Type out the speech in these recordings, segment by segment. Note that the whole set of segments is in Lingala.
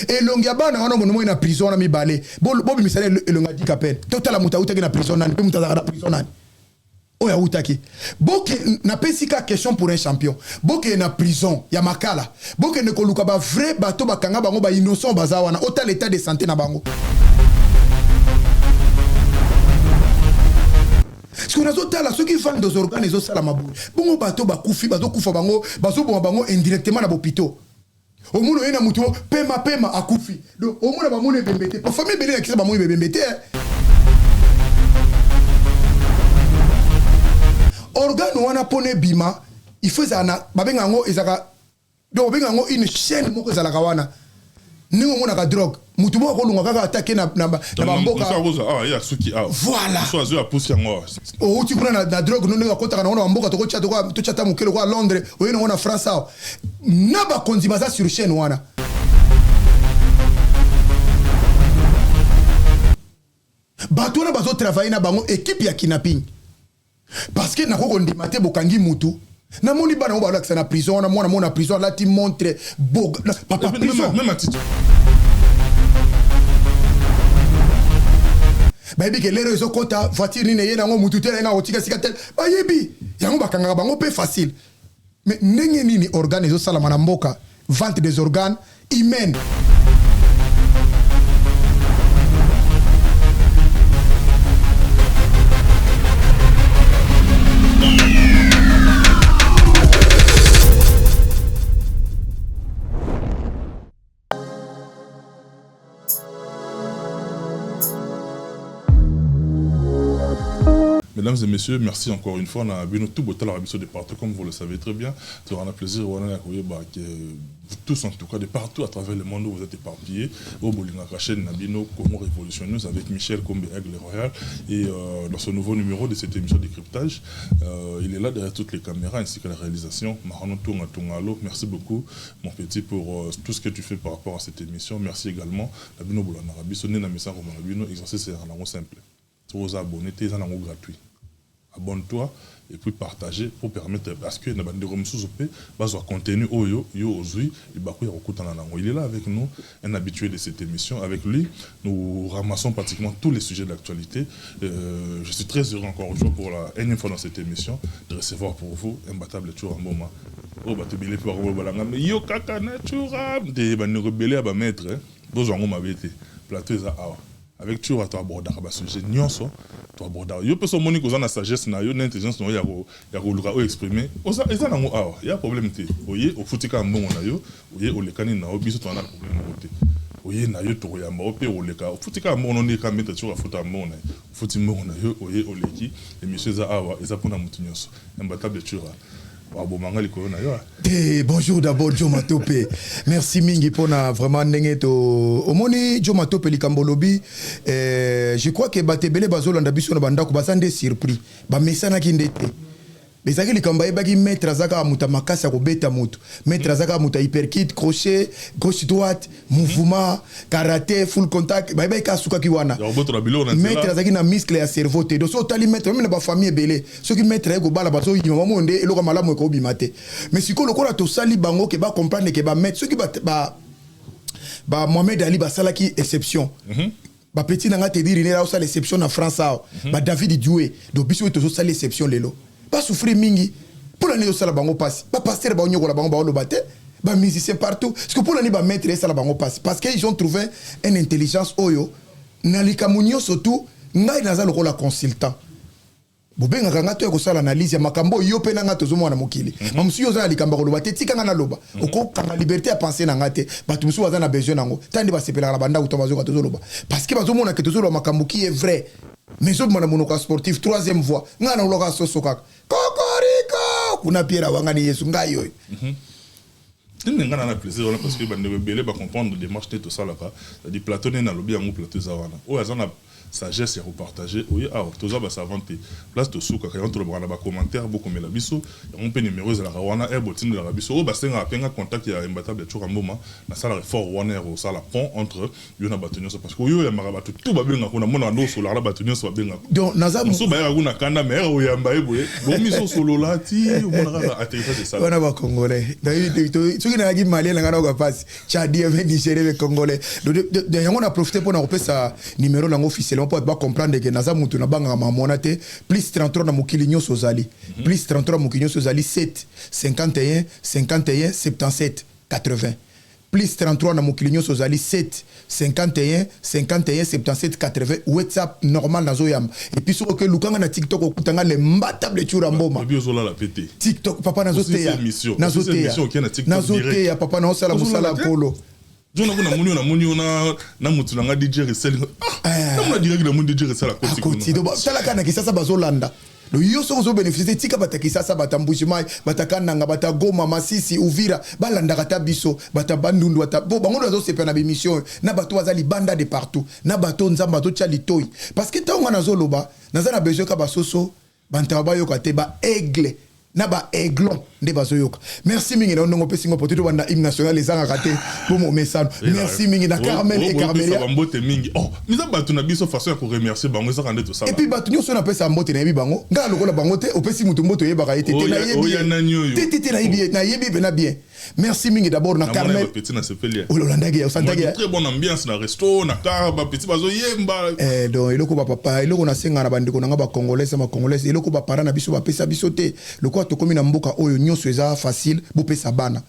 Elongi ya bana wana bonomoi na prison wana mibale, bobimisa elongi ya Dikapel, totala moto awutaki na prison nani, mpe moto azalaka na prison nani oyo awutaki. Boke, napesi ka question pour un champion. Bokende na prison ya Makala, bokende koluka ba vrai bato bakanga bango, ba innocent baza wana, otala état de santé na bango. Soki nazotala, soki vente des organes ezosalama boye bongo, bato bakufi, bazokufa bango, bazoboma bango indirectement na bopito. Omona oye na motu pema pema akufi, donc omona bamoni ebembe te. Famille ebele nakisa bamoni ebembe te. Organe wana mpona ebima, il faut ezala na, babenga yango, ezalaka, donc babenga yango une chaîne moko ezalaka wana, ndenge omonaka drogue. Mutu moko akolunga kaka atake na bamboka. Voilà, outi kuna na drogue no, ndenge akotaka nango na bamboka, tokotia totia ata mokele kwa Londres, oye nango na France awa, na bakonzi baza sur chaîne wana. Bato wana bazotravaille na bango, équipe ya kidnapping, parce que nakoki kondima te bokangi mutu. Namoni bana ngo balakisa na prison wana, mwana mona prison alati montre papa prison. Bayebi ke lero ezokɔta voiture nini eye nango, mutu te naye kotika sika te, bayebi yango, bakangaka bango mpe facile. Mais ndenge nini organe ezosalama na mboka, vente des organes humaines? Mesdames et messieurs, merci encore une fois. On a vu tout de partout, comme vous le savez très bien. C'est un plaisir que vous tous, en tout cas, de partout à travers le monde où vous êtes éparpillés, au bolingaka chaîne na bino, Congo Révolution News, avec Michel Kombe Aigle Royal. Et dans ce nouveau numéro de cette émission de décryptage, il est là derrière toutes les caméras ainsi que la réalisation. Marano Tunga Tungalo, merci beaucoup, mon petit, pour tout ce que tu fais par rapport à cette émission. Merci également. Na bino bolandaka biso, na misa na bino, exercice est simple. Vous abonner, c'est gratuit. Abonne-toi et puis partager pour permettre parce que na bandeko mosusu mpe bazwa contenu oyo yo ozwi libaku ya kokutana nango. Il est là avec nous, un habitué de cette émission. Avec lui, nous ramassons pratiquement tous les sujets de l'actualité. Je suis très heureux encore une fois, pour la énième fois dans cette émission, de recevoir pour vous Imbattable Tshoura Mboma. Oyo bato ebele mpe bakobolanga me yo kaka na Tshoura te, bandeko ebele ya bamaître bozwa yango mabe te. Plateau eza awa avec Tshoura, toabordaka basujet nyonso, toabordaka. Yo mpe so omoni koza na sagesse na yo, na intelligence na yo ya koluka oyo exprime, eza nango awa, ya problème te. Oye, ofuti kaka mbongo na yo, oye, olekani na yo, biso toza na problème moko te. Oye na yo, tokoyamba yo mpe oleka, ofuti kaka mbongo no nde kaka maître Tshoura afuta mbongo na ye. Ofuti mbongo na yo, oye, oleki, émission eza awa, eza mpona motu nyonso. Imbattable Tshoura, babomanga likolo na yo. Te, bonjour d'abord Joe Matope, merci mingi mpona vraiment ndenge to omoni. Joe Matope, likambo olobi, je crois que bato ebele bazolanda biso na bandako baza nde surpris, bamesanaki nde te. Ezalaki likambo ayebaki, maître aza kaka moto ya makasi ya kobeta moto, maître aza kaka moto ya uppercut, crochet, gauche, droite, mouvement, karaté, full contact. Bayebaki kaka asukaki wana. Maître azalaki na muscle ya cerveau te. Donc so otali maître, même na bafamille ebele, soki maître aye kobala, bazoyima bamoi nde eloko malamu ekobima te. Mais sikoyo lokola tosali bango ke bacomprendre ke bamaître, soki ba Mohamed Ali basalaki exception, bapeti na nga Teddy Riner aosala exception na France awa, ba David Douillet, donc biso oyo tozosala exception lelo, basouffrir mingi. Mpona nini ezosala bango mpasi? Bapasteur baonyokola bango, baoloba te, bamusicien partout. Parce que mpona nini bamaître esala bango mpasi? Parce que ils ont trouvé une intelligence oyo na likambo nyonso tu. Ngai naza lokola consultant, bobengaka nga to ya kosala analyse ya makambo oyo yo mpe na nga tozomona mokili. Mamosusu yo oza na likambo ya koloba te, tika nga naloba, okokanga liberté ya pensée na nga te. Bato mosusu baza na besoin nango ta nde basepelaka na bandako to bazoka tozoloba, parce que bazomona ke tozoloba makambo qui est vrai, mais ezobima na monoko ya sportif troisième voie. Ngai naolaka soso kaka kokoriko kuna, Pierre awangani Yesu, ngai oyo. Ndenge ngai na plaisir wana, parce que bandeko ebele bacomprendre démarche te tosalaka, c'est-à-dire plateau nde nalobi yango, plateau eza wana oyo aza na Sagesse ya kopartager oye awa, toza basavant te. Place tosukaka yango, tolobaka na bacommentaire, bokomela biso yango mpe. Numéro ezalaka wana e botindelaka biso. Oyo basengaka mpe nga contact ya Imbatable ya Tshoura Mboma, nasalaka effort wana ya kosala pont entre yo na bato nyonso, parce que oyo oyambaka bato tu babengaka kuna, monaka nde osolaka na bato nyonso babengaka. Donc naza Mosusu bayaka kuna kanda, mais ere oyamba ye boye, bomiso osolola ti omona kaka atterrissage esala. Wana bacongolais, soki nayaki Malien na ngai, nayoka mpasi. Tchadien mpe Nigérien mpe Congolais. Donc, yango na profite mpo na kopesa numéro nango officiellement, mpo bato bacomprendre ke naza mutu nabangaka mamona te. Plus 33 na mokili nyonso ozali, plus 33 mokili nyonso ozali, 7 51 51 77 80. Plus 33 na mokili nyonso ozali, 7 51 51 77 80. WhatsApp normal, nazoyamba. Et puis soki oke lukanga na TikTok, okutanga l'Imbattable Tshoura Mboma. Obi ozolala pe te. TikTok, papa, nazoteya. Émission. Nazoteya. Émission, okei na TikTok. Nazoteya, papa, naosala mosala ya Nkolo. Jo nako namoni yo na motu na nga DJ Resel. Ah, namona direct, namoni DJ Resel akoti. Akoti. Donc talaka na Kisasa bazolanda. Donc yo soki ozobénéficie, tika bato ya Kisasa, bato ya Mbujimai, bato ya Kananga, bato ya Goma, Masisi, Uvira balandaka ta biso, bato ya Bandundu, bato bo bango nde bazosepela na bémission oyo, na bato baza libanda de partout, na bato Nzambe azotya litoi. Parce que ntango nga nazoloba, naza na besoin ka basoso, bantaba bayoka te, baaigle na baaiglon nde bazoyoka. Merci mingi na yo ndongo opesi ngo po te tobanda hymne national, ezangaka te po momesano. Merci mingi na Carmel et Carmelia. Bambote mingi. Oh, miza bato na biso, façon ya koremercier bango ezaka nde tosala. Et puis bato nyonso oyo napesa mbote, nayebi bango. Ngai lokola bango te, opesi motu mbote, oyebaka ye te te. Oya- oya nani oyo? Te te te, nayebi ye, nayebi mpena bien. Merci mingi d'abord na Namona Carmel. Bapeti na sepeli. Olandaki, osantaki. Très bonne ambiance na resto, na car, bapeti bazoyemba. Eh, donc eloko bapapa, eloko nasenga na bandeko na nga bacongolais na bacongolais, eloko baparent na biso bapesa biso te, lokola tokómi na mboka oyo nyonso eza facile, bopesa bana.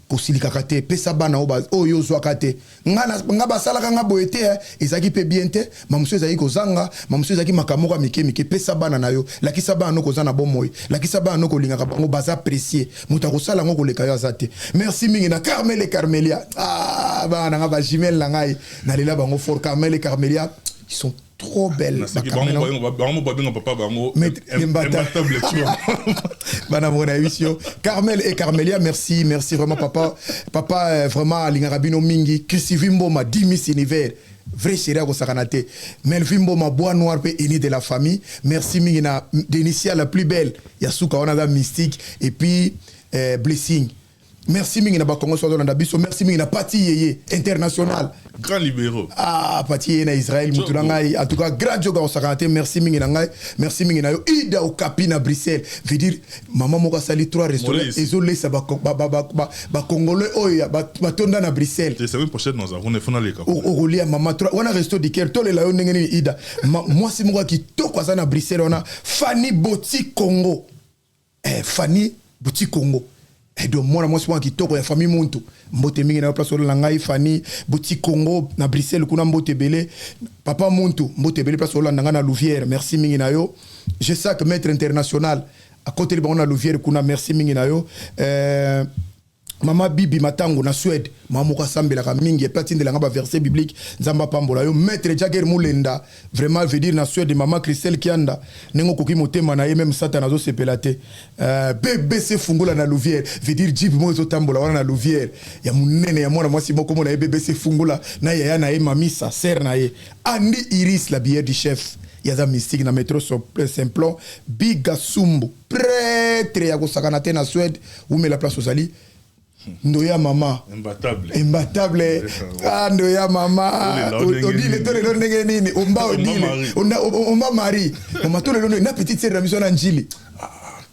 Kosilikaka te, pesa bana oyo oyo ozwaka te. Nga basalaka nga boye te, eh, ezalaki mpe bien te. Mamosu ezalaki kozanga, mamosu ezalaki makambo moko ya mike mike. Pesa bana na yo, lakisa bana no koza na bomoi, lakisa bana no kolingaka bango, baza précieux. Moto akosala yango koleka yo aza te. Merci mingi na Carmel et Carmelia. Ah, bana na nga, bajumelle na ngai, nalela bango fort. Carmel et Carmelia, ils sont trop belles. Naseki. Bacarmel. Bango babenga papa bango Imbata. Imbatable Tshoura. Bana moko na biso, Carmel et Carmelia, merci, merci vraiment, papa. Papa vraiment alingaka bino mingi. Christivi Mboma, 10 Miss Univers, vrai chéri akosakana te. Melvi Mboma, bois noir mpe aîné de la famille, merci mingi na Denisia la plus belle ya suka wana, aza mystique. Et puis Blessing, merci mingi na Bakongo so azolanda biso. Merci mingi na Pati Yeye international. Grand libéraux. Ah, Pati Yeye na Israël, mutu na ngai, en tout cas grand joga osakana te. Merci mingi na ngai, merci mingi na yo Ida Okapi na Bruxelles, veut dire mama moko asali trois restaurants ezolesa bacongolais oyo batonda na Bruxelles. Semaine prochaine nous avons fona leka. Okolia mama wana Resto du Cœur, tolela yo ndenge nini. Ida, mwasi moko ya kitoko aza na Bruxelles wana, Fanny Boti Congo, Fanny Boti Congo. Donc mwana mwasi mwana kitoko ya famille muntu, mbote mingi na yo place olala ngai. Fani Boutique Congo na Bruxelles kuna, mbote ebele. Papa muntu, mbote ebele place olanda ngai na Louvière, merci mingi na yo. Jesak maître international akoteli bango na Louvière kuna, merci mingi na yo. Mama Bibi Matango na Suède, mama moko asambelaka mingi epe atindelanga baverset biblique, Nzambe apambola yo. Maître Jager Mulenda, vraiment, veut dire na Suède, mama Christelle Kianda, ndenge okoki motema na ye, même Satan azosepela te. BBC Fungola na Louvière, veut dire jeep moko ezotambola wana na Louvière ya monene ya mwana mwasi moko mona ye BBC Fungola na yaya na ye, mamisa ser na ye Andi Iris, la bière du chef yaza mystique na métro Simplon. Biga Sumbu, prêtre ya kosakana te na Suède, umela place ozali. Ndoya mama. Imbattable. Imbattable. Ah, ndoya mama Odile, tolelo ndenge nini? Omba Odile, omba Marie, mama, tolelo na petite sœur na biso na Njili.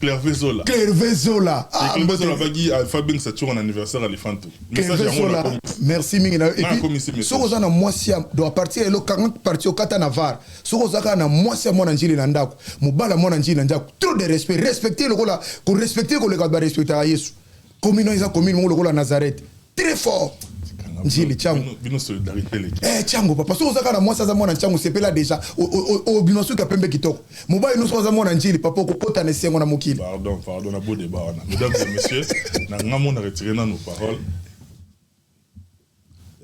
Clervé Zola. Clervé Zola. Ah, Clervé Zola bagi Fabien Satur en anniversaire à Elefanto. Clervé Zola. Merci mingi na yo. Et puis soko oza na mwasi ya do à partir elo 40 partie okata na var. Soko oza kaka na mwasi ya mwana Njili na ndako, mobala mwana Njili na ndako, trop de respect, respecter lokola ko respecter koleka ba respectaka Yesu. Commune eza commune moko lokola Nazareth. Très fort. Njili Tiango. Bino solidarité leki. Eh, Tiango papa, soki oza kaka na mwasi aza mwana Tiango, sepela déjà. Obima soki ya pembe kitoko. Mobali nyonso aza mwana Njili, papa, okokota na esengo na mokili. Pardon, pardon, na beau débat wana. Mesdames et messieurs, na ngamo na retirer na nos paroles.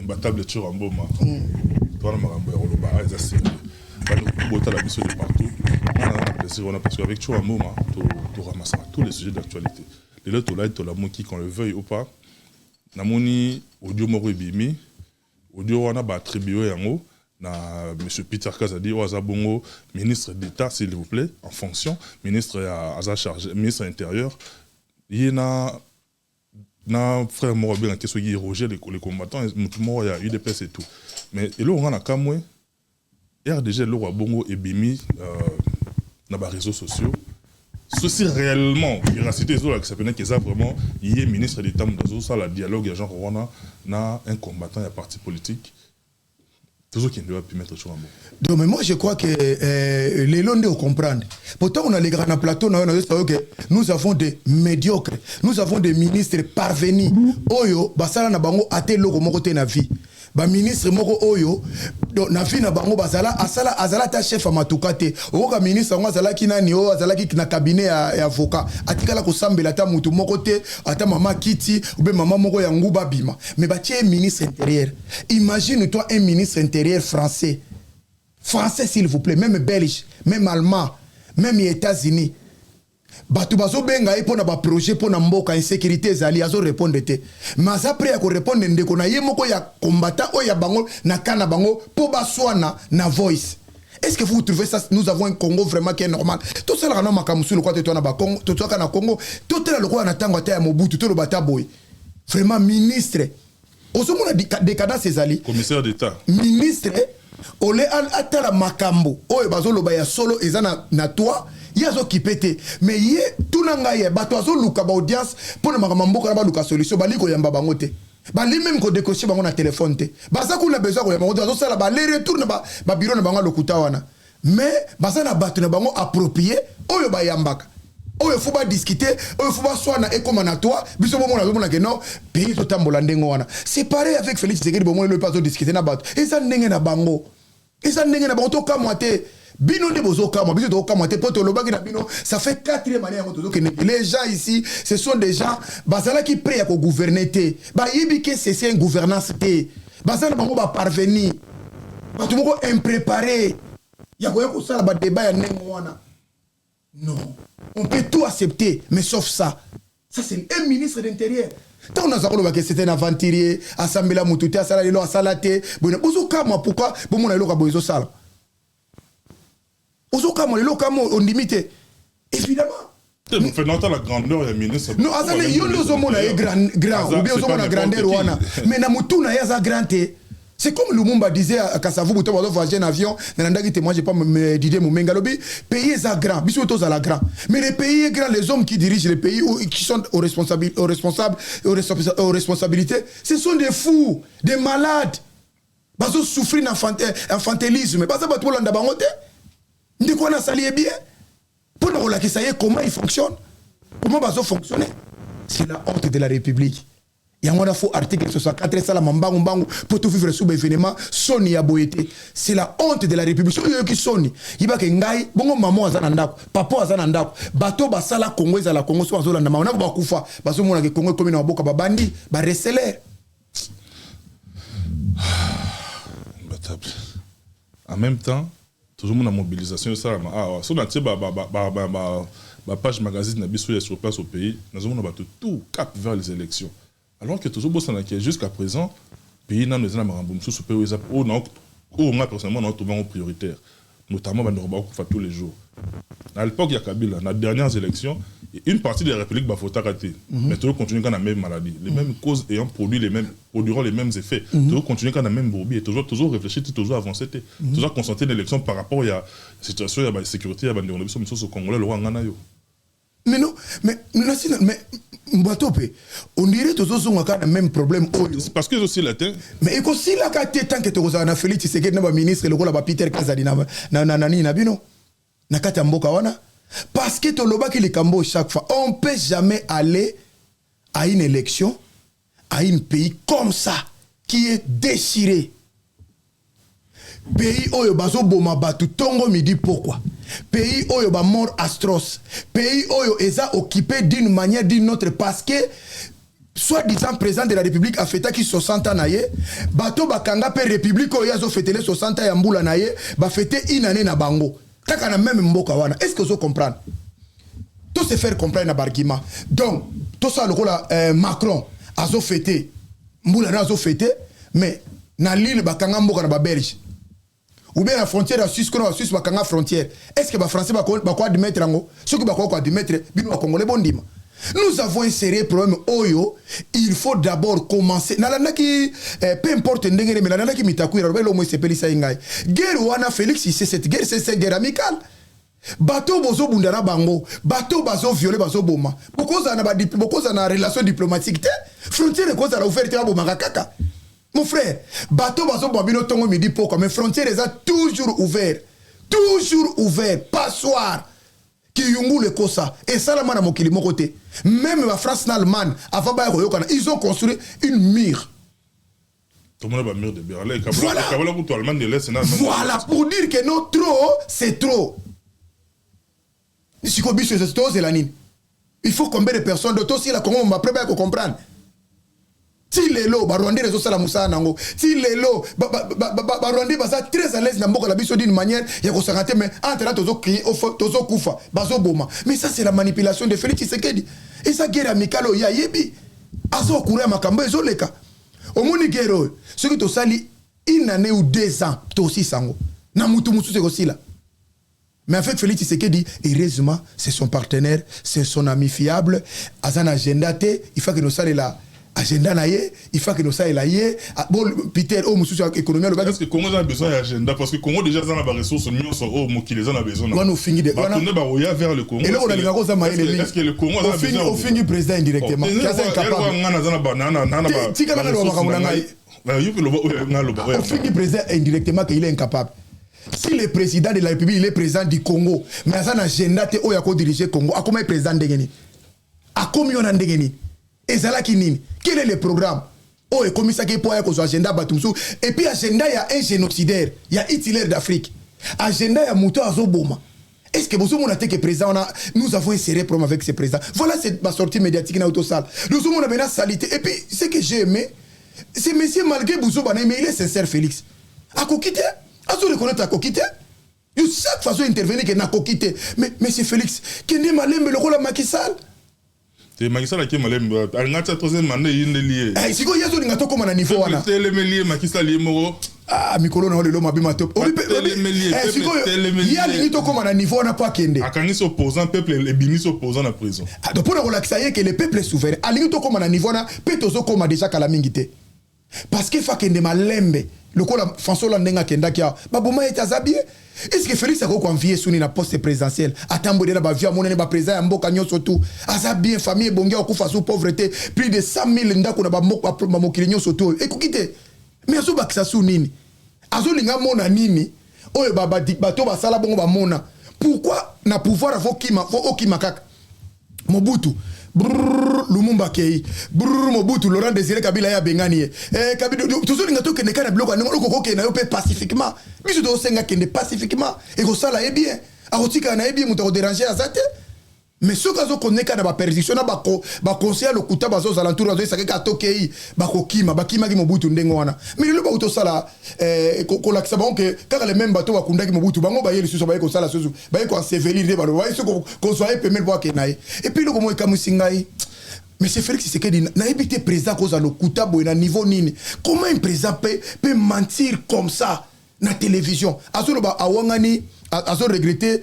Imbattable Tshoura Mboma. Towana makambo ya koloba eza sérieux. Botala biso de partout. On a un plaisir wana parce qu'avec Tshoura Mboma, to ramassera tous les sujets d'actualité. Lelo tolai tolamuki, qu'on le veuille ou pas. Namoni audio moko ebimi, audio wana baattribue yango. Na monsieur Peter Kazadi oyo aza bongo ministre d'État, s'il vous plaît, en fonction, ministre ya aza chargé, ministre intérieur, ye na frère moko abengaki soki Roger le combattant, motu moko ya UDPS et tout. Mais eloko nga na kamwe, RDG, eloko ya bongo ebimi na baréseaux sociaux, ceci réellement véracité ezolakisa mpenaki eza vraiment ye ministre d'État moto azosala dialogue ya genre wana na un combattant ya parti politique. Tozokende wapi, maître Tshura Mboma? Donc, mais moi je crois que lelo nde ocomprendre. Pourtant on alekaka na plateau na yo, nazosa que nous avons des médiocres, nous avons des ministres parvenus oyo basala na bango ate eloko moko te na vie. Baministre moko oyo donc, na vie na bango bazala asala, azala ata chef ya matuka te. Okoka ministre yango azalaki nani? Oyo azalaki na cabinet ya avocat, atikala kosambela ata mutu moko te, ata mama kiti ube mama moko ya nguba bima, mais batie ye ministre intérieur. Imagine toi un ministre intérieur français, français s'il vous plaît, même belge, même allemand, même États-Unis. Bato bazobenga ye mpo na baprojet mpo na mboka, insécurité ezali, azorépondre te, mais aza prêt ya korépondre ndeko na ye moko ya combattant oyo ya bango na ka na bango mpo baswana na voice. Est-ce que vous trouvez ça? Nous avons un Congo vraiment qui est normal? Tosalaka na makambo mosusu lokola te toa na bacongo, tozwaka na Congo, totala lokola na ntango ata ya Mobutu, toloba ata boye. Vraiment, ministre, ozomona décadence ezali. Commissaire d'État. Ministre ole atala makambo oyo bazoloba ya solo eza na toi, ye azokipe te. Mais ye tuna ngai, ye bato azoluka baaudience mpo na makambo ya mboka na baluka solution, bali koyamba bango te, bali même kodécrocher bango na telefone te. Baza kuna besoin koyamba bango te, bazosala baaller-retour na babureau na bango ya lokuta wana. Mais baza na bato na bango approprié oyo bayambaka, oyo faut badiscuter, oyo faut baswana, ekóma na toi. Biso bomona, azomona ke non, pays totambola ndenge wana. C'est pareil avec Félix Tshisekedi. Bomoni lelo mpe azodiscuter na bato, eza ndenge na bango, eza ndenge na bango. Tokamwa te, bino nde bozokamwa, biso tokokamwa te mpo tolobaki na bino. Ça fait quatrième année yango tozokende. Les gens ici, ce sont des gens bazalaki prêt ya kogouverner te, bayebi ke c'est une gouvernance te. Baza na bango baparvenir, bato moko impréparé ya koya kosala badébat ya ndenge wana. Non, on peut tout accepter, mais sauf ça. Ça, c'est un ministre d'intérieur. Ntango naza koloba ke c'est un aventurier, asambela motu te, asala lelo, asala te boye, bozokamwa. Pourquoi bomona eloko ya boye ezosala? Ozokamwa lelo, okamwa, ondimi te, évidemment. Fenata la grandeur ya ministre. Non, aza nde yo nde ozomona ye grand, grand ou bien ozomona grandeur wana, mais na mutu na ye aza grand te. C'est comme Lumumba disait à Kasavubu, to bazo voyager en avion, nalandaki témoignage pas Didier Mumenga, alobi pays eza grand, biso tozala grand. Mais le pays est grand, les hommes qui dirigent le pays ou qui sont aux responsables, aux responsabilités, ce sont des fous, des malades. Bazo souffrir na infantilisme. Baza bato bolanda bango te. Ndeko wana asali ye bien mpo na kolakisa ye comment il fonctionne, comment bazo fonctionner. C'est la honte de la République. Yango wana faut article 64 esalama mbangu mbangu mpo tovivre sous baévénement soni ya boye te. C'est la honte de la République. Soki oyoki soni, yebake ngai bongo mama aza na ndako, papa aza na ndako, bato basala Kongo ezala Kongo, so bazolanda mama nako bakufa, bazomonaka Kongo ekomi na maboka babandi bareceleurs. Imbattable. En même temps, tozomona mobilisation esalama awa. So natie bapage magazine na biso ya sur place au pays, nazomona bato tout cap vers les élections, alors que tozobosanaki jusqu'à présent pays nano eza na makambo mosusu mpe oyo eza oyo nga personnellement naotrouve yango prioritaire, notamment bandeko bakokufa tous les jours. À l'époque ya Kabila, na dernières élections, une partie de la République bafotaka te, mais tozocontinue kaka na même maladie, les mêmes causes ayant produit les mêmes, produiront les mêmes effets. Tozocontinue kaka na même bourbier et toujours toujours réfléchir te, toujours avancer te, toujours constater l'élection par rapport ya situation ya basécurité ya bandeko na biso mosusu congolais lokwa nga na yo. Mais non, mais nasi, mais bato mpe on dirait tozozonga kaka na même problème oyo. C'est parce que ezosila te. Mais ekosilaka te tant que tokozala na Félix Tshisekedi na baministre lokola bapeter Kazadi na nini na bino na kati ya mboka wana. Parce que tolobaki likambo chaque fois, on peut jamais aller à une élection à une pays comme ça qui est déchiré, pays oyo bazoboma bato ntongo, midi, pokwa, pays oyo bamort atroce, pays oyo eza occupé d'une manière d'une autre, parce que soi-disant président de la République afetaki 60 ans na ye. Bato bakanga mpe république oyo azofetele 60 ans ya mbula na ye, bafete une année na bango kaka na même mboka wana. Est ce que ozo comprendre? To se faire comprendre na baargument. Donc tosala lokola Macron azofete mbula na azofete, mais na Lille bakanga mboka na babelge. Ou bien na frontière ya Suisse kuna, Basuisse bakanga frontière, est ce que Bafrançais bakoadmettre yango? Soki bakoki koadmettre, bino Bacongolais bondima. Nous avons un sérieux problème oyo il faut d'abord commencer. Nalandaki peu importe ndenge nini, nalandaki Mitakwira, aloba eloko esepelisa ye ngai. Guerre wana, Félix, c'est cette guerre, c'est cette guerre amicale. Bato bozobunda na bango, bato bazovioler, bazoboma, bokozala na relation diplomatique te, frontière ekozala ouverte te, babomaka kaka. Mon frère, bato bazoboma bino ntongo, midi, pokwa, mais frontière eza toujours ouvert, toujours ouvert, passoire kiyungulu ekosa esalama na mokili moko te. Même Bafrance na Allemagne, avant baya koyokana, ils ont construit une mur. Tomona bamur de Berlin. Voilà. Kabala kutu Allemagne de l'Est na Allemagne. Voilà, pour dire que non, trop c'est trop. Sikoyo biso tozela nini? Il faut combien de personnes de tosila Kongo après baya kocomprendre? Ti lelo Barwandais ezosala mosala nango, ti lelo Barwandais baza très à l'aise na mboka na biso d'une manière ya kosaka te. Mais entre tozocrier, tozokufa, bazoboma. Mais ça, c'est la manipulation de Félix Tshisekedi. Eza guerre amicale oyo ayebi, azokura ya makambo ezoleka. Omoni guerre oyo, soki tosali une année ou 2 ans, tosisa yango na mutu mosusu, ekosila. Mais avec Félix Tshisekedi, heureusement, c'est son partenaire, c'est son ami fiable. Aza na agenda te, il faut que nous salela agenda na ye, il faut que nous salela ye. Ah, bon, Peter, oyo mosusu ya économie alobaki. Est-ce que Congo a besoin d'agenda? Parce que Congo déjà a ba ressources nyonso oyo mokili eza na besoin. Wana ofingi de wana bato baroya vers le Congo. Eloko nalingaka koza mayele mingi. Est-ce que le Congo a ofingi besoin? Ofingi président indirectement. Aza incapable. Nga naza na ba na ba Tika nanga loba makambo na ngai. Yo mpe loba oyo nga loba oyo. Ofingi président indirectement qu'il est incapable. Si le président de la République, il est président du Congo, mais aza na agenda te oyo akodiriger Congo, akomi président ndenge nini? Akomi wana ndenge nini? Ezalaki nini? Quel est le programme oyo ekomisaki mpo aya kozwa agenda ya bato mosusu, et puis agenda ya un génocidaire, ya Hitler d'Afrique, agenda ya moto azoboma? Est ce que bozomona te que président wana, nous avons un sérieux problème avec ce président? Voilà, c'est basortie médiatique na yo tosala, tozomona bena salité. Et puis ce que j'ai aimé, c'est monsieur, malgré buzoba na ye, mais il est sincère. Félix akoki te, azo reconnaître akoki te. Yo, chaque fois intervenir ke nakoki te. Mais monsieur Félix, kende malembe lokola Macky Sall. Te, Macky Sall ake malembe, alinga tia troisième mandat, eyindeli ye. Eh, sikoyo ye azolinga tokóma na niveau wana. Telemeli ye, Macky Sall ye moko. Ah, mikolo na yo lelo mabe mato. Batelemeli ye, peuple. Sikoyo telemeli ye ye. Alingi tokóma na niveau wana mpo akende. Akangisi opposant, peuple ebimisi opposant na prison. Ah, donc mpona kolakisa ye ke le peuple est souverain, alingi tokóma na niveau wana mpe tozokóma déjà kala mingi te, parce que fa akende malembe lokola François Hollande ndenge akendaki awa, baboma ye te, aza bien. Est ce que Félix akoki koenvier suni na poste présidentiel? Atamboli na bavie, amonani baprésident ya mboka nyonso tu, aza bien, famille ebongi, akufa sous pauvreté, plus de 100 000 ndako na bamokili nyonso tu oyo ekoki te. Mais azobakisa su nini? Azolinga mona nini oyo bato basala bongo bamona? Pourquoi na pouvoir fo kima, fo okima kaka Mobutu, brrr, Lumumba akei, brrr, Mobutu, Laurent Désiré Kabila ye abengani ye. Eh, Kabila, tozolinga tokende kaka na biloko ya ndenge okoki okende na yo mpe pacifiquement. Biso tozosenga kende pacifiquement, ekosala ye bien, akotikala na ye bien, moto akodéranger aza te. Mais soki azokende kaka na baperdition na baconseil ya lokuta, bazozala ntour, azoyesaka kaka tokei, bakokima. Bakimaki Mobutu ndenge wana, mais lelo bauti tosala kolakisa bango ke kaka le même bato bakundaki Mobutu, bango baye lisusu, baye kosala susu, baye koensevelir nde baloba, baye soki kozwa ye pembeni po akende na ye. Et puis eloko moko ekamwisi ngai, monsieur Félix Tshisekedi, nayebi te président kozala lokuta boye na niveau nini. Comment un président peut mentir comme ça na télévision? Azoloba awangani, azoregretter,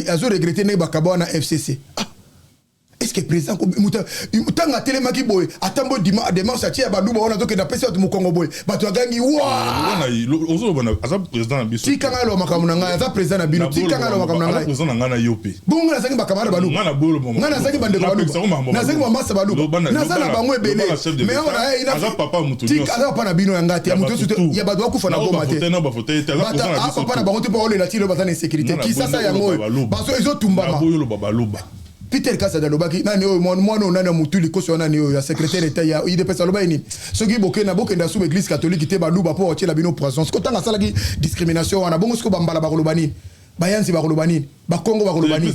azoregretter ndenge bakaba wana FCC. Ah, est ce que président ntango atelemaki boye, atambo démarche, atie ya Baluba wana, azokende, apesi bato mokongo boye, bato agangi wa. Ozoloba aza président na biso. Tika ngai aloba makambo na ngai. Aza président na bino, tika ngai aloba makambo na ngai. Président na ngai na yo mpe. Bongo ngai nazangi bacamarade Baluba, ngai nazangi bandeko Baluba, nazangi bamasa Baluba, naza na bango ebele. Mais awa na aza papa motu. Tika, aza papa na bino, ya ngai te, ya motu nyonso te, ya bato bakufa na Goma te. Papa na bango te, mpo olela ti lelo baza na insécurité. Kisasa yango oyo bazo ezotumbama. Oloba Baluba. Peter Kasadi alobaki nani oyo, mwana oyo nani ya motu likoso nani oyo ya secrétaire État ya UDPS, alobaki nini? Soki bokenda, bokenda su église catholique te, Baluba, mpo batiela bino poison. Siko ntango asalaki discrimination wana bongo, siko Bambala bakoloba nini? Bayanzi bakoloba nini? Bakongo bakoloba nini?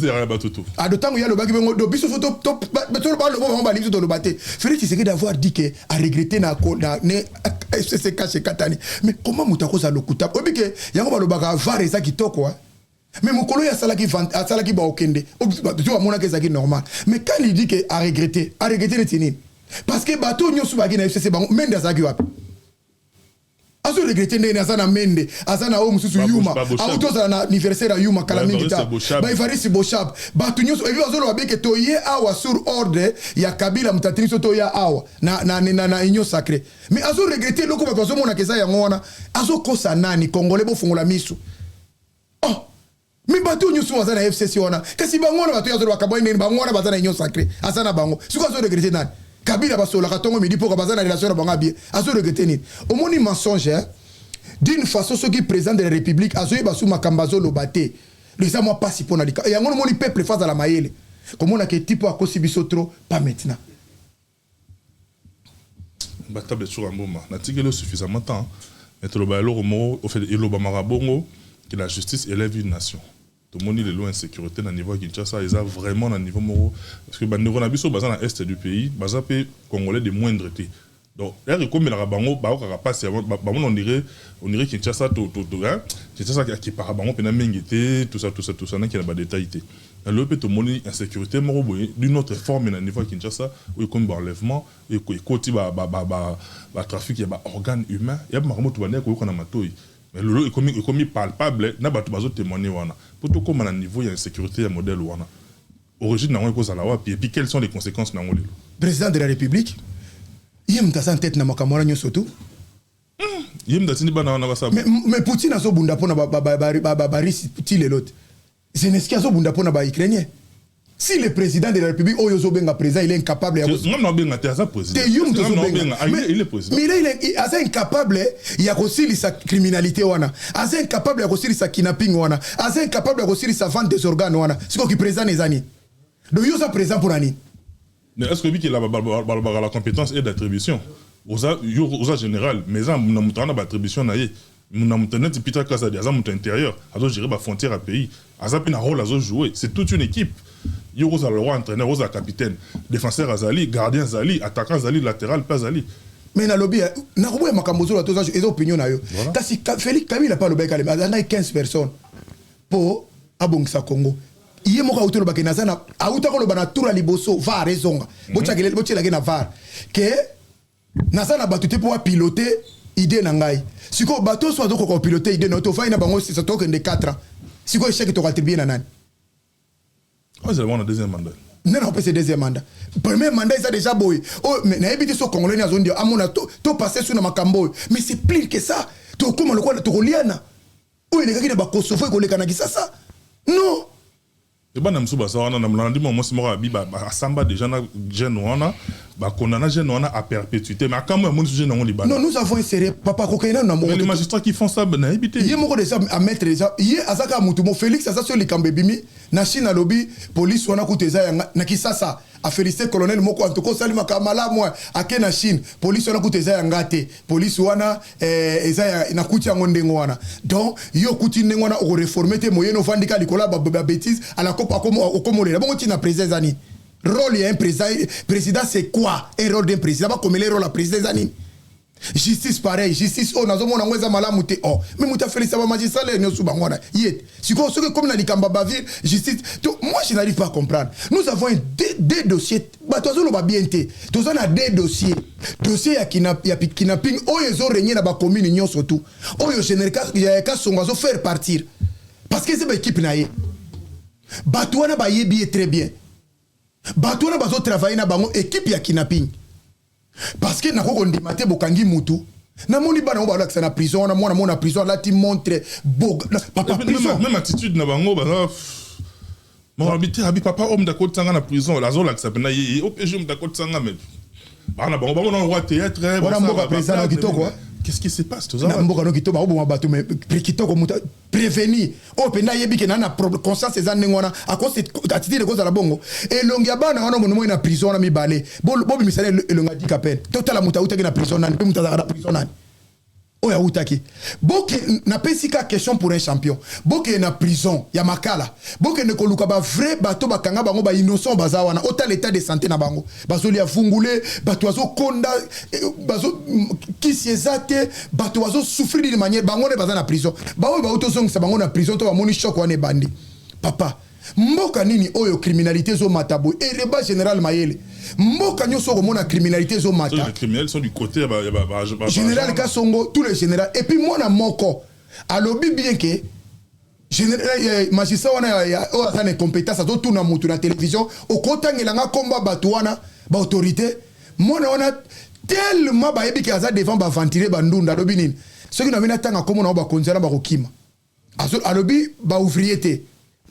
Ado ntango ye alobaki bongo, do biso fo baloba bango balingi biso toloba te. Félix Tshisekedi d'avoir dit que aregretter na ne FCC cash ekatani. Mais comment moto akozala lokuta? Oyebi ke yango balobaka var eza kitoko, mais mokolo oyo asalaki, asalaki baokende to bamonaki ezalaki normal. Mais quand il dit que aregretter, aregretter neti nini? Parce que bato nyonso bazalaki na FCC, bango Mende azalaki wapi? Azoregretter ndenge aza na Mende, aza na oyo mosusu Yuma, auti ozala na anniversaire ya Yuma kala mingi ta, baEvariste Boshab, bato nyonso. Epi bazoloba beke toye awa sur ordre ya Kabila, moto atindi biso toya awa na Union sacrée. Mais azoregretter eloko bato bazomonaka eza yango wana. Azokosa nani? Congolais, bofongola miso. Oh, mais bato nyonso baza na FCC wana, kasi bango wana bato azoloba kabwai ndeni, bango wana baza na Union sacrée, aza na bango. Sikoyo azoregretter nani? Kabila basololaka ntongo, midi, mpoka, baza na relation na bango ya bien. Azoregretter nini? Omoni mensonge, hein? D'une façon, soki président de la République azoyeba su makambo azoloba te, eza mwa mpasi mpo na lika yango. Nomoni peuple fa azala mayele komonaka etipo akosi biso trop, pas maintenant. Batable sur mboma, natikeli suffisamment temps, mais toloba eloko moko. Au fait, elobamaka bongo que la justice élève une nation. Tomoni lelo insécurité na niveau ya Kinshasa eza vraiment na niveau moko, parce que bandeko na biso baza na est du pays, baza mpe Congolais de moindre te. Donc ere ekomelaka bango, baokaka mpasi bamona. On dirait Kinshasa, Kinshasa akipaka bango mpena mingi te, tout ça, tout ça, tout ça. Naki na badétail te. Na lelo mpe tomoni insécurité moko boye d'une autre forme na niveau ya Kinshasa, oyo ekomi baenlèvement, ekoti batrafic ya baorgane humain, ya makambo to bandeki koyoka na matoi. Mais lelo ekomi palpable na bato bazotémoigne wana. Mpo tokóma na niveau ya insécurité ya modèle wana, origine nango ekozala wapi? Et puis quelles sont les conséquences nango lelo? Président de la République, ye moto aza tête na makambo wana nyonso tu. Ye moto atindi bana wana basala. Mais Poutine azobunda mpona baRusses ti lelo te. Zelensky azobunda mpona baUkrainien. Si le président de la République oyo ozobenga président, il est incapable ya Nga na obenga te, aza président. Te, yo moto ozobenga. Il est président. Mais aza incapable ya kosilisa criminalité wana, aza incapable ya kosilisa kidnapping wana, aza incapable ya kosilisa vente des organes wana. Sikoki président eza nini? Donc yo oza président mpona nini? Mais est ce que oyebi balobaka la compétence est d'attribution? Oza, yo oza général, mais eza na moto wana baattribution na ye, na moto neti Peter Kazadi, aza moto intérieur, azogérer bafrontière ya pays, aza mpe na rôle azojouer. C'est toute une équipe. Yo kozala le roi entraîneur, ozala capitaine, défenseur azali, gardien azali, attaquant azali, latéral mpe azali. Mais nalobi, nakoboya makambo ozoloba to eza opinion na yo. Kasi Félix Kabila mpe alobaki kalemi, azalaki 15 personnes mpo abongisa Congo. Ye moko auti olobaki naza na, auta koloba na tour ya liboso, VAR ezonga, botielaki na VAR ke naza na bato te mpo apilote idée na ngai. Sikoyo bato oso azokoka kopilote idée na yo, tofai na bango sisa, tokende 4 ans. Sikoyo échec tokoattribue na nani? Ozala wana deuxième mandat. Nde na kopesa deuxième mandat? Premier mandat eza déjà boye oyo. Nayebi te so Congolais ni azondi amona topasse su na makambo oyo. Mais c'est plus que ça, tokóma lokola tokoliana. Oyo elekaki na baKosovo ekoleka na Kisasa, non. Bana mosusu baza wana na nalandi mwa mwasi moko abi asamba déjà na jeune wana, bakondana jeune wana à perpétuité, mais akambo ya moni jeune yango libanda. Non, nous avons inséré papa kokende nanu na moko. Les magistrats qui font ça, nayebi te. Ye moko déjà amettre déjà, ye aza kaka mutu mo. Félix aza so likambo ebimi na Chine, alobi police wana kutu eza yanga na Kisasa. Afélicité colonel moko, en tout cas osalimaka malamu. Ake na Chine, police wana kutu eza yanga te, police wana eza ya nakuti yango ndenge wana. Donc yo okuti ndenge wana, okoreforme te. Moyeni ovandi ka likolo ya babêtise, okomolela bongo. Ntina président eza nini? Rôle ya un président, président c'est quoi? Un rôle d'un président, bakomela rôle ya président eza nini? Justice pareil, justice oyo nazomona yango eza malamu te. Oh, mais moto afelisa bamagistrat lere nyonso bango wana ye. Sikoyo soki ekomi na likambo ya bavire justice to, moi je n'arrive pas à comprendre. Nous avons deux dossiers, bato azoloba bien te. Toza na deux dossiers: dossier ya kidnapping oyo ezorégner na bacommune nyonso tu, oyo général Kasongo azofaire partir parce que eza baéquipe na ye. Bato wana bayebi ye très bien, bato wana bazotravaille na bango, équipe ya kidnapping. Parce que nakoki kondima te, bokangi mutu, namoni bana oyo balakisa na prison wana, mwana mona prison alati montre. Papa, prison, même attitude na bango, baza moko te. Abi papa oyo mutu akotisanga na prison, azolakisa mpena ye OPG mutu akotisanga. Mais bana bango bango na roi théâtre. Wana mboka président na kitoko. Qu'est-ce qui se passe? Na mboka no kitoko, bakoboma bato, mais kitoko, moto prévenir oyo mpenza ayebi ke na na conscience eza ndenge wana, attitude ekozala bongo. Elongi ya bana wana mono moi na prison wana mibale, bobimisa na elongi ya dika pene, totala moto awutaki na prison nani, mpe moto azalaka na prison nani oyo awutaki. Boke, napesi ka question pour un champion. Bokende na prison ya Makala, bokende koluka bavrai bato bakanga bango, bainnocent baza wana. Otala état de santé na bango, bazolia vungule, bato bazokonda, bazo kisi eza te, bato bazosouffrir d'une manière. Bango nde baza na prison, baoyo bauti ozongisa bango na prison to bamoni choc wana ebandi. Papa, Mboka nini oyo criminalité ezomata boye? Ereba général Mayele, mboka nyonso okomona criminalité ezomata. Les criminels sont du côté ya général Kasongo, tous les généraux. Et puis mwana moko alobi bien ke général, magistrat wana oyo aza na incompétence, azotuna mutu na télévision: "Okotangelanga nkombo ya bato wana, baautorité?" Mwana wana, tellement bayebi ke aza devant baaventurier bandunda, alobi nini? "Soki na bino atanga nkombo na bango, bakonzi wana bakokima." Alobi baouvrier te,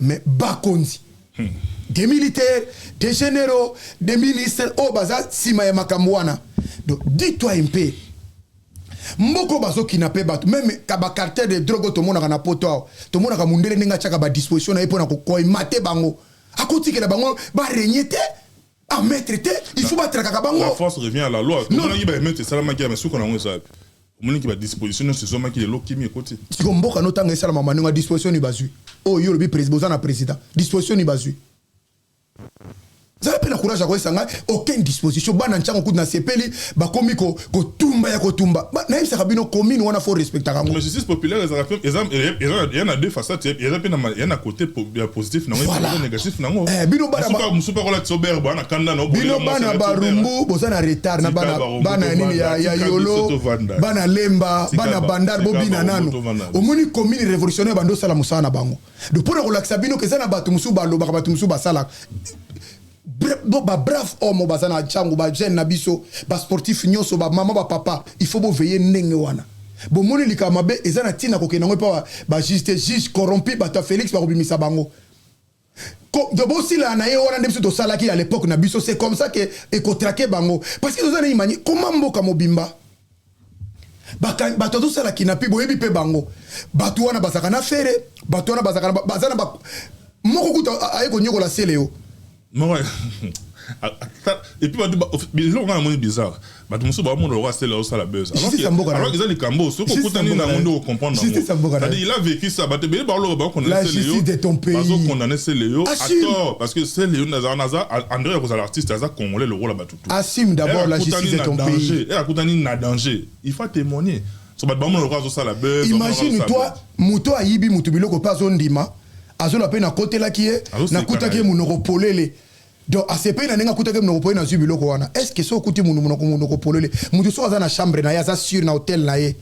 mais bakonzi, des militaires, des généraux, des ministres oyo baza nsima ya makambo wana. Donc dis-toi un peu, mboka oyo bazokina mpe bato, même ka bacartel de drogue oyo tomonaka na Poto awa, tomonaka mundele ndenge atiaka badisposition na ye mpona koemate bango, akotikela bango barenye te, amettre te, il faut batrakaka bango. La force revient à la loi. Non. Tomonaki baémeute esalamaki ya masuka nango eza wapi? Omonaki badisposition nyonso ezwamaki, lelo kimi ekoti. Siko mboka no, ntango esalama manongo ya disposition ni bazwi oyo yo olobi président, boza na président, disposition ni bazwi? Zala mpe na courage ya koyesa ngai aucune disposition. Bana ntiango kutu na sepeli, bakomi kotumba ya kotumba. Nayebisaka bino, commune wana faut respectaka yango. Mais justice populaire ezalaka mpe eza na deux facettes. Eza mpe ya na côté ya positif nango, eza négatif nango. Eh, bino bana mosusu mpe akolatisa obere baa na kanda na bino bana Barumbu, boza na retard na Tika bana Barumbu bana ya nini ya tovanda. Tika Yolo, biso tovanda. bana Lemba, Tika bana Bandar, tika bobina Barumbu nano. tovanda. Omoni commune révolutionnaire bando osala mosala na bango. Donc mpona kolakisa bino ke eza na bato mosusu balobaka, bato mosusu basalaka. Babrave homme oyo baza na ntango, bajeune na biso, basportif nyonso, bamama, bapapa, il faut boveye ndenge wana. Bomoni likambo mabe eza na ntina kokende yango epa bajuge te. Juge corrompu, bato ya Félix bakobimisa bango. Bosila na ye wana nde biso tosalaki à l'époque na biso. C'est comme ça que ekotraquer bango, parce que toza na imani koma mboka mobimba. Bato azosala kinapi, boyebi mpe bango, bato wana bazalaka na fere, bato wana bazalaka baza na moko kuta aye konyokola sele yo. Moko et puis bato biloko nga namoni bizarre, bato mosusu baomona lokola Sele azosala buzz. Justice ya mboka na Alors yo. eza likambo soki Justice okutani ya mboka nango na nde yo. okocomprendre. Justice ya mboka na yo. C'est-à-dire il a vécu ça. Bato ebele baoloba La bakondamne Sele yo, justice de ton pays. bazokondamne Sele yo à Assume. tort, parce que Sele yo naza André ya kozala artiste, aza Congolais lokola bato tout. Assume d'abord la justice de ton pays. E akutani na danger, il faut témoigner. So bato bamona lokola azosala buzz. Imagine toi, moto ayibi moto biloko mpe azondima, azoloba mpe nakotelaki ye, Azoseka nakutaki na ye ye. monoko polele. Donc asepeli na ndenge akutaki ye monoko polele, nazwi biloko wana. Est ce que so okuti mundu monoko polele, moto soki aza na chambre na ye, aza sur na hotel na ye,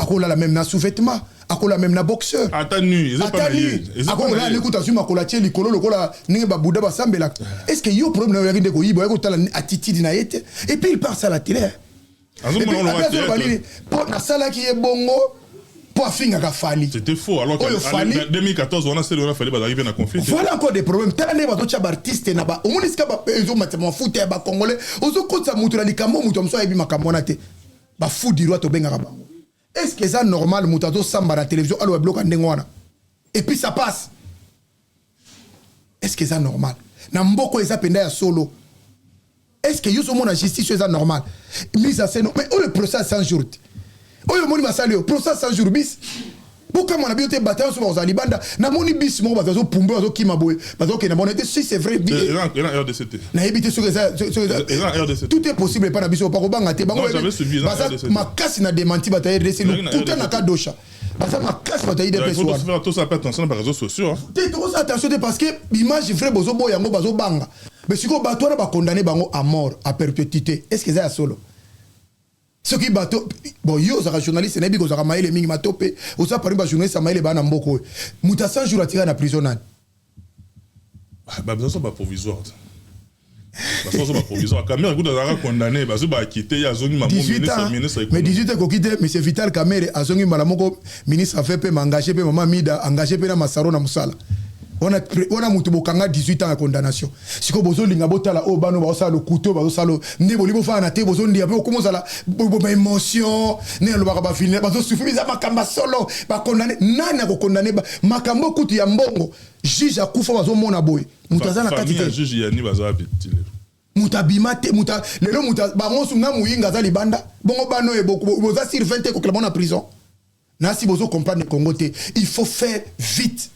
akolala même na sous-vêtement, akolala même na boxer. Ata nu, eza pa ata na ye. nu. Eza pa na Akolala ye. nde kutu azwi makolo, atie likolo lokola ndenge babuda basambelaka. Est ce que yo, problème na yo oyaki nde koyiba, oyaki kotala attitude na ye te? Et puis il part à la télé. Azomona lokola Azoloba théâtre. nini? Mpo nasalaki ye bongo mpo afingaka Fally. C'était faux. Alors Oyo Fally- que 2014 wana, Sele wana, Fally bazalaki mpe na conflit te. Voilà encore des problèmes. Tala ndenge bazotya baartiste na ba, omoni esika ezomatisa mafuta ya bacongolais, ozokotisa moto na likambo, moto mosusu ayebi makambo wana te. Bafou du roi tobengaka bango. Est ce que eza normal, moto azosamba na télévision, aloba biloko ya ndenge wana, et puis ça passe? Est ce que eza normal na mboka eza mpenza ya solo? Est ce que yo ozomona justice oyo eza normal, mise en scène? Mais oyo procès ya 100 jours te, oyo omoni basali oyo procès ya 100 jours bis, bokamwa na bino te. Bato nyonso bakozala libanda. Namoni bisi moko, bato bazopumbe, bazokima boye, bazokende bona te. Si c'est vrai. Eza na RDC te. Nayebi te soki Eza na RDC. Tout est possible epai na biso, pakobanga te. Bango Non, j'avais suivi, eza na baza RDC. makasi na démenti bato ya RDC. Ezalaki na Lokuta RDC. na kadosha, baza makasi bato ya Il UDPS faut wana. tous faire tous faire attention na réseaux sociaux, hein. Te, tokosala attention te, parce que image vrai bozoboya yango, bazobanga. Mais sikoyo bato wana bakondane bango à mort à perpétuité, est ce que eza ya solo? Soki bato bon, yo ozalaka journaliste, nayebi kozalaka mayele mingi, mato mpe oza parmi bajournaliste ya mayele baa na mboka oyo. Moto ya 100 jours atikala na prison, nani? Bazo baprovisoire, bazo baprovisoire. Kamerhe kuta azalaka condamné, bazo baakite ye, azongi mamo. 18 ans. Ministre. Mais 18 ekoki te. Monsieur Vital Kamerhe azongi mbala moko ministre afe mpe maengage mpe mama Mida, engage mpe na Masaro na mosala wana. Wana moto bokanga 18 ans ya condamnation, sikoyo bozolinga botala oyo bano bazosala lokuto, bazosala nde boli bofana na te, bozondia mpe okoma ozala baémotion nde nalobaka. Bafilme bazosufri, eza makambo ya solo. Bakondane nani? Akokondane makambo kutu ya mbongo, juge akufa, bazomona boye, moto aza na kati te. Juge yani baza wapi ti lelo? Moto abima te. Moto lelo, moto bango na moyinga aza libanda. Bongo bano oyo boza sur 20 te, kokela bango na prison. Nasi bozocomprendre Congo te. Il faut faire vite.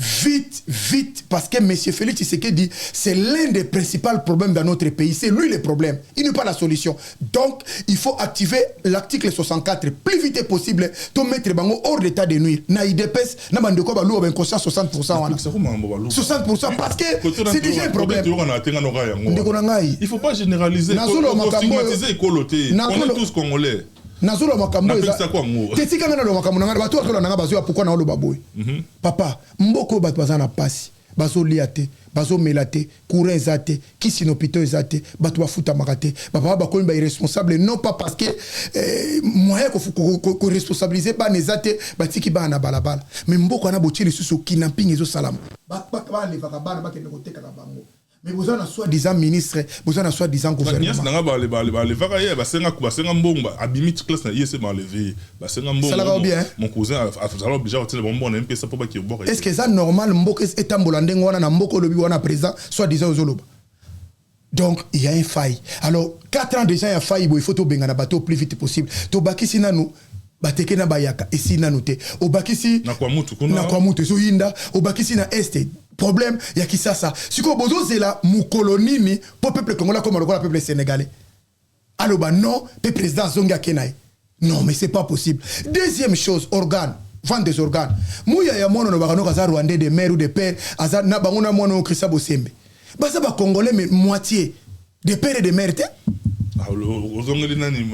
Vite, vite, parce que M. Félix Tshisekedi, c'est l'un des principaux problèmes dans notre pays. C'est lui le problème. Il n'est pas la solution. Donc, il faut activer l'article 64 plus vite possible pour mettre bango hors d'état de nuire. Na UDPS, na bandeko baluba inconscient 60% wana. 60% parce que c'est déjà un problème. Ndeko na ngai. Il faut pas généraliser. Nazolo makambo. Stigmatiser ekolo te. On est tous Congolais. Nazoloba makambo eza te, tika nga naloba makambo na ngai. Bato bazolanda nga bazoya pourquoi naoloba boye. Papa, mboka oyo bato baza na pasi, bazolia te, bazomela te, courant eza te, kisi na hôpital eza te, bato bafutamaka te, bapapa bakomi bairresponsable, non pas parce que moyen koresponsabiliser bana eza te, batiki bana na balabala. Mais mboka wana botie lisusu kidnapping ezosalama, balevaka bana, bakende kotekaka bango. Mais boza na soi-disant ministre, boza na soi-disant gouvernement. Nanga balevaka ye, basenga mbongo, abimi classe na ye se baleve, basenga mbongo. Bien. Mon cousin azala obligé kotina bango mbongo na mpesa mpo bakobwaka. Est ce que eza normal mboka etambola ndenge wana, na mboka olobi wana président soi-disant ozoloba? Donc il y a un faille. Alors 4 ans déjà ya faille boye, il faut tobengana bato plus vite possible. Tobakisi nanu bateke na bayaka, esi nanu te, obakisi na Kwamouth kuna. Na Kwamouth ezoyinda, obakisi na Est problème ya Kisasa. Sikoyo bozozela mokolo nini mpo peuple congolais akoma lokola peuple sénégalais, aloba non mpe président azongi, ake na ye? Non, mais c'est pas possible. Deuxième chose, organe, vente des organes. Muya ya mwana olobaka noko aza Rwandais de mère ou de père, aza na bango na mwana oyo Christian Bosembe, baza Bacongolais mais moitié de père et de mère te. Ozongeli nani,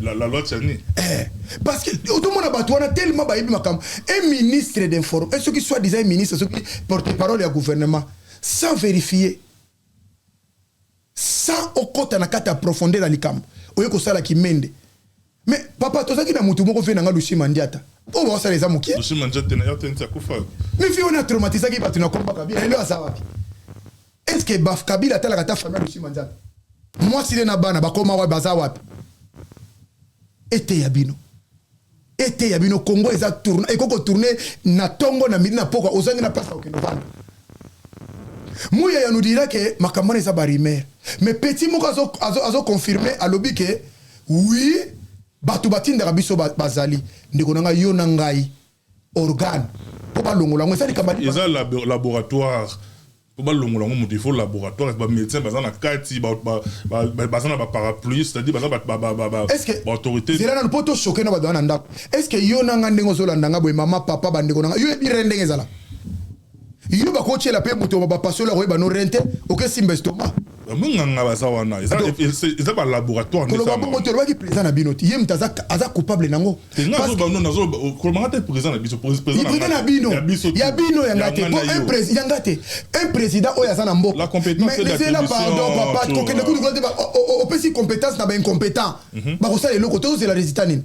la loi Tshiani? Eh, parce que otomona bato wana tellement bayebi makambo. Un ministre d'inform, soki soit disant un ministre, soki porte parole ya gouvernement, sans vérifier, sans okota na kati ya profondeur ya likambo, oye kosalaki mende. Mais papa, tozalaki na motu moko ve nanga Lushima Ndiata, oyo baosala eza mokie. Lushima Ndiata na RTNC akufa. Mais fi wana traumatisaki bato na komba Kabila. Elo aza wapi? Est ce que baf Kabila atalaka ta famille ya Lushima Ndiata? Mwasi nde na bana bakoma wapi? Baza wapi? Eteya bino, eteya bino. Congo eza tourne, ekoki kotourner na ntongo, na midi, na pokwa, ozangi na place ya kokende ovanda. Muya ya nous dira ke makambo wana eza barumeur, mais petit moko azoconfirmer, alobi ke oui, bato batindaka biso bazali. Ndeko na ngai, yo na ngai, organe mpo balongola yango eza likambo Eza laboratoire. Mpo balongola yango moto, il faut laboratoire, bamédecin baza na kati, baza na baparapluie, c'est-à-dire baza baautorité. Zela nanu, mpo tochoquer na bato wana na ndako. Est ce que yo na nga, ndenge ozolanda nga boye, mama, papa, bandeko na nga, yo yebi rein ndenge ezala? Yo bakotiela mpe moto bapasoli, akoyeba no rein te, okesimba estomac. Monganga baza wana, eza balaboratoire. Koloba bongo te, olobaki président na bino te, ye moto aza coupable nango. Kolobanga te président na biso. Président na bino, ya bino, yanga te, po yanga te, un président oyo aza na mboka. Zela, pardon papa, kokende kutu kuna te. Opesi compétence na baincompétent, bakosala eloko te. Ozela résultat nini?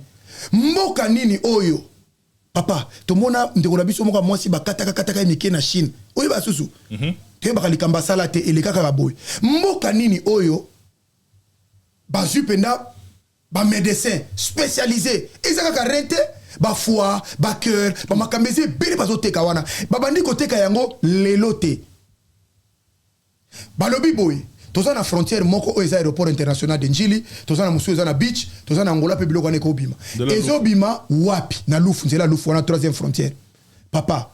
Mboka nini oyo, papa? Tomona ndeko na biso moko ya mwasi, bakataka kataka ye mike na Chine, oyeba susu toyebaka likambo asala te, eleka kaka boye. Mboka nini oyo bazwi mpenza bamédecin spécialisé? Eza kaka rein te, bafoie, bacœur, bamakambo eza ebele bazoteka wana. Babandi koteka yango lelo te. Balobi boye, toza na frontière moko oyo eza aéroport international de Njili, toza na mosusu eza na beach, toza na Angola mpe. Biloko wana ekobima, ezobima wapi? Na Lufu, nzela Lufu wana, troisième frontière. Papa,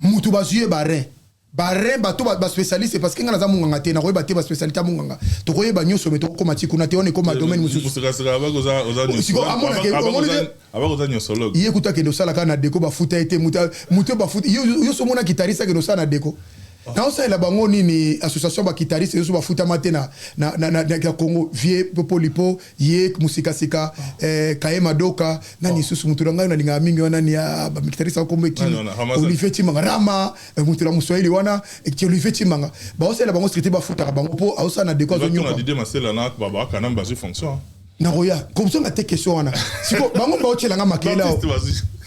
mutu bazwi ye barein, barein, bato baspécialiste, parce que ngai naza monganga te, nakoyeba te baspécialité ya monganga. Tokoyeba nyonso, me tokokoma ti kuna te, wana ekoma domaine mosusu. Ye kuta akende osala kaka na deko, bafuta ye te. Moto bafuta yo so, omona guitariste akende osala na deko, naosalela bango nini? Association baguitariste nyonso bafutama te na Congo. Vie Popolipo ye mosikasika, kaye madoka nani lisusu? Motu na ngai nalingaka mingi wana nani? Baguitariste akombo ekimi, Olivier Chimanga Rama, motu na moswahili wana, Olivier Chimanga. Baosalela bango stricte, bafutaka bango mpo aosala na deko, azonyoka. Nakoya kozonga te question wana. Siko bango baotielanga makele awa,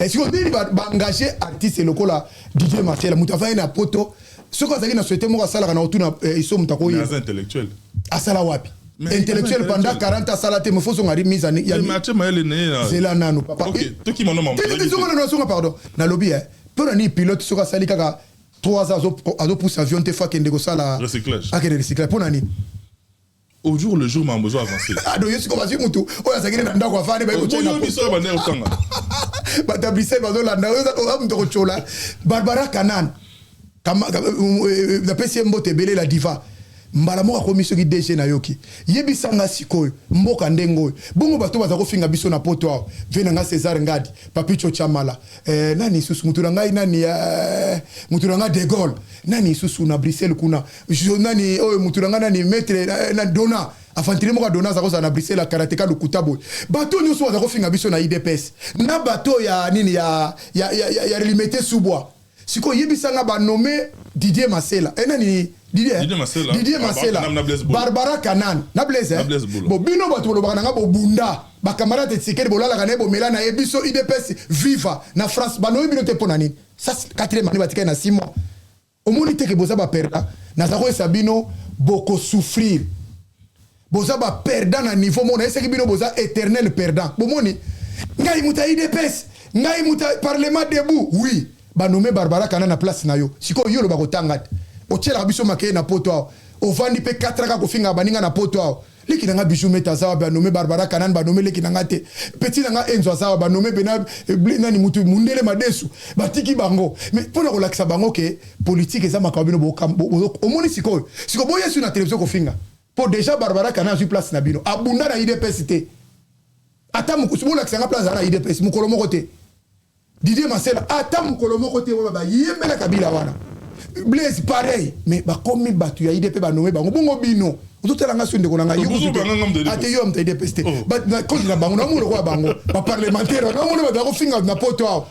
siko nini baengage artiste lokola DJ Marcel, moto afai na Poto? Soki azalaki na société moko asalaka na otuna iso moto akoyeba asala wapi. Intellectuel pendant 40 asala te, mais faut zonga mise zela nanu papa, zonga nanu, azonga. Pardon, nalobi mpo na nini pilote soki asali kaka 3 ans azopusa avion te, fo akende kosala, akende recyclage? Mpo na nini? Au jour le jour, mambo avancé. Ah, donc yo sikoyo bazwi mutu oyo azalaki na ndako, afandi. Biso bande otanga. Bato ya Bruxelles bazolanda, oza mutu akotyola Barbara Kanan. Napesi ye mbote ebele, la diva. Mbala moko akomi soki DG. Nayoki, yebisanga sikoyo, mboka ndenge oyo bongo, bato baza kofinga biso na poto awa, ve na nga César Ngadi, Papicho Chamala, nani lisusu, mutu na ngai nani, mutu na ngai De Gaulle, nani lisusu na Bruxelles kuna, nani oyo, mutu na ngai nani, maître na Dona, aventurier moko ya Dona aza kozala na Bruxelles, akarateka lokuta boye. Bato nyonso baza kofinga biso na UDPS, na bato ya nini, ya Limete Subwa. Sikoyo yebisanga, banome Didier Masela, nani, Didier, Didier Masela. Didier Ah, Masela, na Blaise Bolo. Barbara Kanan na Blaise, Na Blaise Bolo. Bo bino bato bolobaka na nga, bobunda bacamarade Tshisekedi, bolalaka na ye, bomela na ye. Biso UDPS viva na France, banoyi bino te mpo na nini? Ça, quatrième année batikali na 6 mois. Omoni te ke boza baperdant? Naza koyesa bino, bokosouffrir. Boza baperdant na niveau moko nayesaki bino, boza éternel perdant. Bomoni ngai moto ya UDPS, ngai moto ya Parlement debout, oui, banome Barbara Kana na place na yo. Sikoyo yo oloba kotanga te, otielaka biso makeye na poto awa, ovandi mpe 4 kaka kofingaka baninga na poto awa. Leki na nga Bijou Mete aza wa, banome Barbara Kanani, banome leki na nga te. Petit na nga Enzo aza wa, banome pena nani, mutu mundele madesu, batiki bango. Mais mpona kolakisa bango ke politique eza makambo bino omoni sikoyo. Sikoyo boyesu na télévision kofinga, mpo déjà Barbara Kana azwi place na bino, abunda na UDPS te. Ata bolakisa nga place aza na UDPS mokolo moko te. Didier Masela, ata mokolo moko te. Wana bayembela Kabila wana, Blaise pareil, mais bakomi bato ya UDP, banome bango bongo. Bino ozotala nga so, ndeko na ngai, ate yo moto ya UDPS te, konti na bango, namona lokola bango baparlementaire, namona bato bakofinga na poto awa.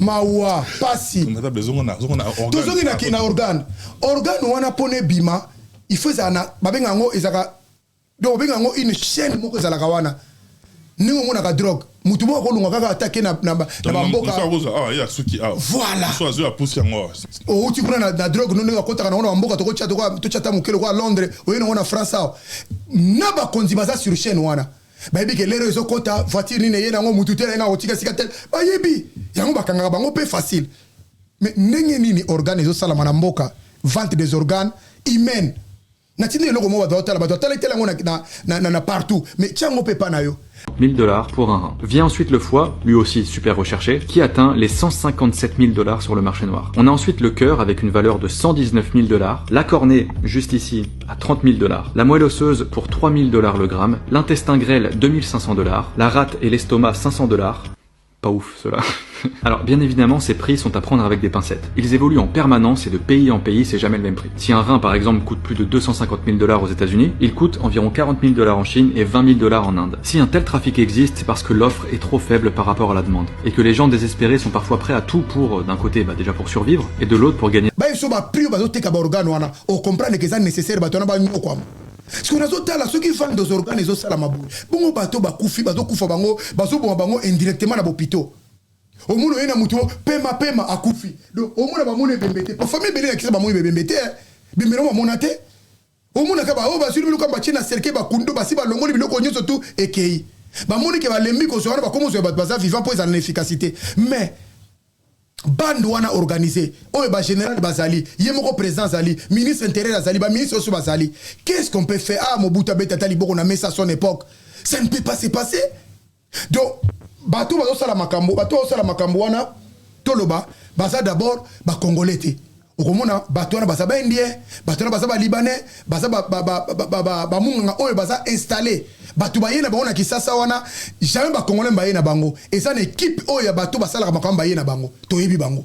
Mawa, pasi. Tozongi na organe. Organe wana, mpona ebima, il faut ezala na, babenga yango, ezalaka, donc babenga yango une chaîne moko ezalaka wana. Ndenge omonaka drogue, mutu moko akolunga kaka atake na bamboka. Voilà, outi kuna na drogue no, ndenge akotaka nango na bamboka, tokotya ata mokele kwa Londres, oye nango na France awa, na bakonzi baza sur chaîne wana, bayebi ke lero ezokota voiture nini, eye nango mutu te, naye kotika sika te, bayebi yango, bakangaka bango mpe facile. Mais ndenge nini organe ezosalama na mboka, vente des organes humaines? Natindi eloko moko, bato baotala, bato batala etala yango na partout, mais tia yango mpe epa na yo. 1000 $ pour un rein. Vient ensuite le foie, lui aussi super recherché, qui atteint les 157 000 dollars sur le marché noir. On a ensuite le cœur avec une valeur de 119 000 dollars, la cornée, juste ici, à 30 000 dollars, la moelle osseuse pour 3 000 dollars le gramme, l'intestin grêle 2500 dollars, la rate et l'estomac 500 dollars. Pas ouf, cela. Alors, bien évidemment, ces prix sont à prendre avec des pincettes. Ils évoluent en permanence et de pays en pays, c'est jamais le même prix. Si un rein, par exemple, coûte plus de 250 000 dollars aux États-Unis, il coûte environ 40 000 dollars en Chine et 20 000 dollars en Inde. Si un tel trafic existe, c'est parce que l'offre est trop faible par rapport à la demande. Et que les gens désespérés sont parfois prêts à tout pour, d'un côté, bah, déjà pour survivre, et de l'autre pour gagner Bayeso baprix oyo bazoteka baorgane wana, ocomprendre ke eza nécessaire bato wana banyokwama. Soki nazotala, soki vente des organes ezosalama boye bongo, bato bakufi, bazokufa bango, bazoboma bango indirectement na bopito. Omona oye na mutu pema pema, akufi. Donc omona bamona ebembe te, famille ebele nakisa bamoni ebembe te, bembe no bamona te. Omonaka baoyo bazwi biloko, batie na cercueil, bakundo, basi balongoli biloko nyonso tu, ekei. Bamoni ke balembi kozwa wana, bakomi kozwa bato baza vivant mpo ezala na efficacité. Mais bande wana organisé oyo, bagénéral bazali, ye moko président azali, ministre intérieur azali, baministre nyonso bazali. Qu'est-ce qu'on peut faire? Ah, Mobutu abeti ata liboko na mesa à son époque, ça ne peut pas se passer. Donc bato bazosala makambo, bato bazosala makambo wana, toloba baza d'abord bacongolais te. Okomona bato wana baza baindien, bato wana baza balibanais, baza bamunganga oyo baza installé, bato baye na bango na Kisasa wana. Jamais bacongolais baye na bango. Eza na équipe oyo ya bato basalaka makambo, baye na bango, toyebi bango,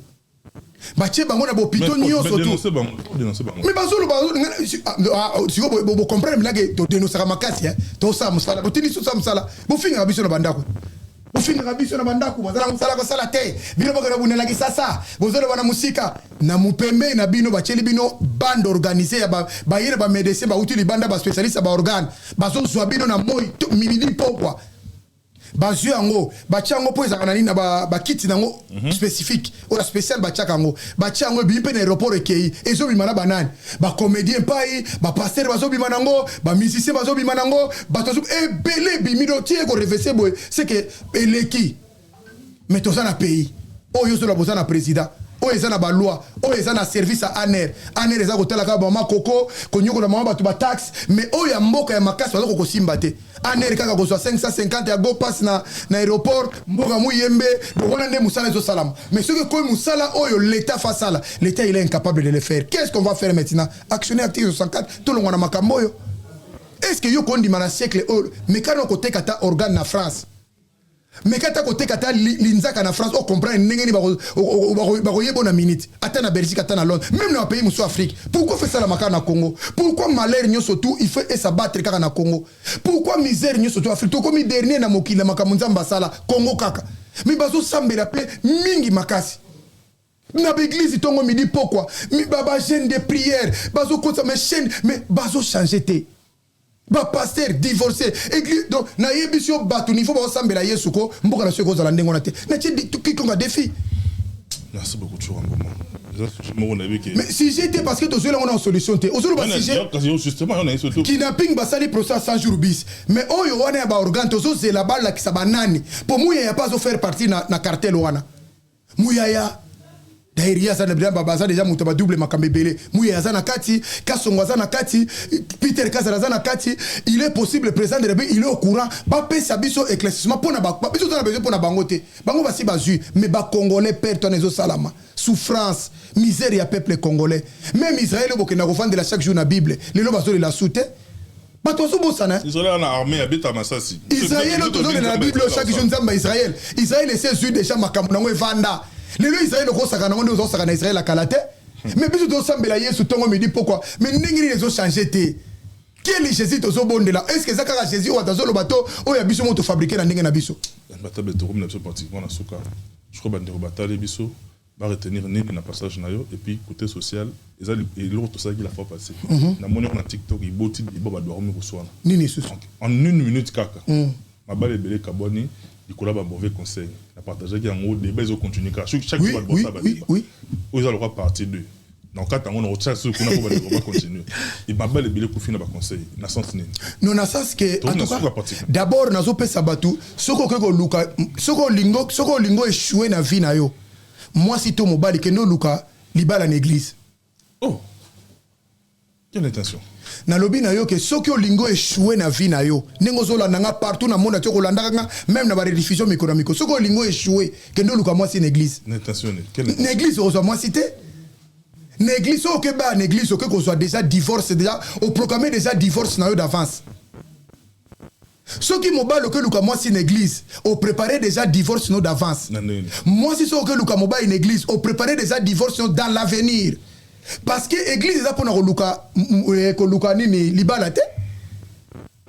batie bango na bopito nyonso tu. Mais bazoloba sikoyo, bocomprendre milake, todénonçaka makasi, tosala mosala, botindi tosala mosala, bofingaka biso na bandako, bofingaka biso na bandako, bazala mosala kosala te. Bino bokenda bunela Kisasa, bozoloba na mosika na mopembei na bino, batieli bino bande organisée ya baye na bamédecin bauti libanda, baspécialiste ya baorgane, bazozwa bino na moi, midi, pokwa. Bazwi yango, batia yango mpo ezalaka na nini, na bakiti nango spécifique oyo spécial. Batiaka yango, batia yango, ebimi mpe na aéroport, ekei, ezobima na banani, bacomédien pai, bapasteur bazobima nango, bamusicien bazobima nango, bato ebele ebimi. Do tie korevese boye, c'est que eleki. Mais toza na pays oyo ozoloba boza na président oyo eza na baloi, oyo eza na service ya ANR. ANR eza kotala kaka mama koko konyokola mama bato bataxe, mais oyo ya mboka ya makasi baza kokosimba te. ANR kaka kozwa 550 ya go pass na aéroport mboka muyembe. Donc wana nde mosala ezosalama. Mais soki ekoyi mosala oyo l'État faut asala, l'État, il est incapable de le faire. Qu'est ce qu'on va faire maintenant? Actionner article 64, tolongwa na makambo oyo. Est ce que yo kondima na siècle oyo mekano koteka ata organe na France, meka ata koteka ata linzaka na France, ocomprendre ndenge nini bakoyeba na minute, ata na Belgique, ata na Londres, même na bapays mosusu Afrique? Pourquoi faut esalama kaka na Congo? Pourquoi malheur nyonso tout, il faut es'abattre kaka na Congo? Pourquoi misère nyonso tout Afrique, tokomi dernier na mokili na makambo Nzambe asala Congo kaka? Mais bazosambela mpe mingi makasi na baéglise, ntongo, midi, pokwa, bachaîne de prière bazokotisa, mais chaîne, mais bazochanger te. Bapasteur divorcé, église. Donc nayebi so bato niveau baosambela Yesu ko mboka na so ekozala ndenge wana te. Natie kikonga défi. Merci beaucoup, Tshoura Mboma. Eza sujet moko nayebi ke Mais sujet te, parce que tozweli yango na solution te. Ozoloba sujet. Kasi justement, yo nayebi surtout Kidnapping, basali procès ya 100 jours bis, mais oyo wana ya baorgane, tozozela balakisa banani, mpo Muyaya mpe azofaire partie na cartel wana. Muyaya d'ailleurs, ye aza baza déjà moto badouble makambo ebele. Muyaya aza na kati, Kasongo aza na kati, Peter Kazala aza na kati. Il est possible, président de République, il est au courant. Bapesa biso éclaircissement mpona biso. Toza na besoin mpona bango te, bango basi bazwi. Mais bacongolais, perte wana ezosalama, souffrance, misère ya peuple congolais. Même Israel oyo bokenda kofandela chaque jour na Bible, lelo bazolela su te. Bato bazobosana. Israel na armée abeta masasi. Israel oyo tozolela na Bible chaque jour, Nzambe ya Israel, Israel esi ezwi déjà makambo nango, evanda. Lelo Israel okosaka nango nde ozosaka na Israel akala te. Mais biso tozosambela Yesu ntongo, midi, pokwa, mais ndenge nini ezochange te? Quel Jésus tozobondela? Est ce que eza kaka Jésus oyo azoloba to oyo ya biso mo tofabriquer na ndenge na biso? Batable, tokomi na biso pratiquement na suka. Je crois bandeko batali biso baretenir nini na passage na yo? Et puis côté social, eza eloko tosalaki la fois passée. Namoni yango na TikTok, eboti libo, bato bakomi koswana. Nini lisusu? En une minute kaka, mabala ebele ekabwani likolo ya bamauvais conseil. Napartageaki yango, débat ezocontinue kaka chaque jour, bato bosala badébat. Oyo eza lokwa partie 2 na kati yango, na kotia soki kuna mpo bandeko bacontinue. Mabala ebele ekufi na baconseil na sens nini? Non, na sens ke, en tout cas, d'abord nazopesa bato, soki okoki koluka, soki olingo échouer na vie na yo, mwasi to mobali, kende oluka libala na église. Oh, quelle intention? Nalobi na yo ke soki olingi échouer na vie na yo, ndenge ozolanda nga partout na monde, ati okolandaka nga même na barediffusion mikolo na mikolo, soki olingi échouer, kende oluka mwasi na église. Na église okozwa mwasi te. Na église, soki okeba na église, okoki kozwa déjà divorce, déjà oproclame déjà divorce na yo d'avance. Soki mobali okeluka mwasi na église, oprépare déjà divorce no d'avance. Mwasi, soki okeluka mobali na église, oprépare déjà divorce no dans l'avenir, parce que église eza mpona koluka nini? Libala te.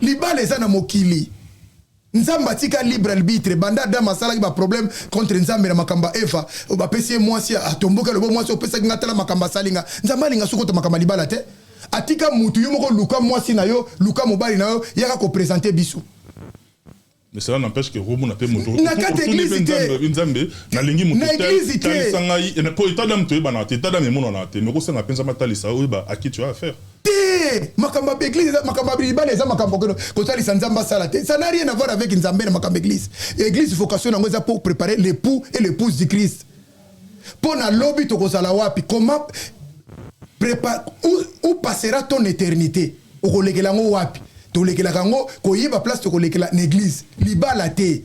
Libala eza na mokili. Nzambe atika libre arbitre. Banda Adam asalaki baproblème contre Nzambe na makambo ya Eva, bapesi ye mwasi, atomboki, alobi: "Mwasi opesaki nga, tala makambo asali nga." Nzambe alinga soki ota makambo ya libala te. Atika mutu, yo moko luka mwasi na yo, luka mobali na yo, yaka koprésenter biso. Mais cela n'empêche que romona mpe moto Na kati église te. Nzambe, nalingi moto. Na église te. Talisa ngai, po état d'âme toyebanaka te, état d'âme emonanaka te, mais kosenga mpe Nzambe atalisa, oyeba à qui tu as affaire. Te, makambo ya église, makambo ya libala eza makambo okeno kosalisa Nzambe asala te. Ça n'a rien à voir avec Nzambe na makambo église. Église, vocation nango eza pour préparer l'époux et l'épouse du Christ. Mpo na lobi tokozala wapi? Comment prépare où passera ton éternité? Okolekela yango wapi? Tolekelaka yango koyeba place tokolekela na église, libala te.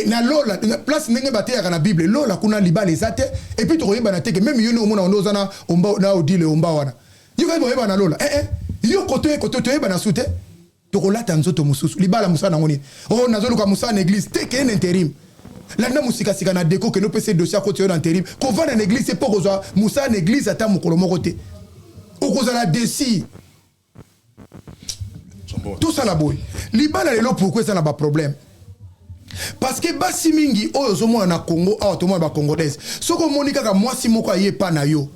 Na lola, place ndenge bateyaka na Bible, lola kuna libala eza te. Et puis tokoyebana te ke même yo nde omona nde oza na omba na Odile omba wana, yo kaka boyeba na lola. Yo koto ye koto, toyebana su te, tokolata nzoto mosusu. Libala mosala nango nini? O nazoluka mosala na église te, keye na intérim. Landa mosikasika na deko, kende opesa dossier, akoti yo na intérim. Kovanda na église te mpo kozwa mosala na église ata mokolo moko te, okozala déçu. Tosala boye, libala lelo pourquoi eza na baproblème? Parce que basi mingi oyo ozomona na Congo awa, tomona bacongolaise, soki omoni kaka mwasi moko aye epa na yo,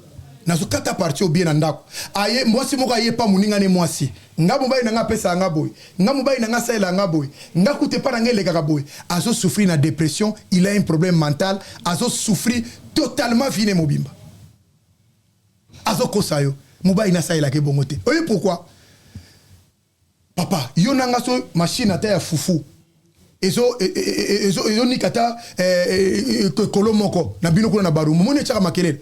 nazokata parti obie na ndako, aye mwasi moko aye epa moninga ne mwasi: "Nga mobali na nga apesaka nga boye, nga mobali na nga asalela nga boye, nga kuta epa na nga elekaka boye." Azosouffrir na dépression, il a un problème mental, azosouffrir totalement vie ne mobimba. Azokosa yo, mobali nasalelaka ebongo te. Oye pourquoi? Papa, yo nanga so machine ata ya fufu ezonika ata kolo moko na bino kuna na Barumbu, moni etiaka makelele.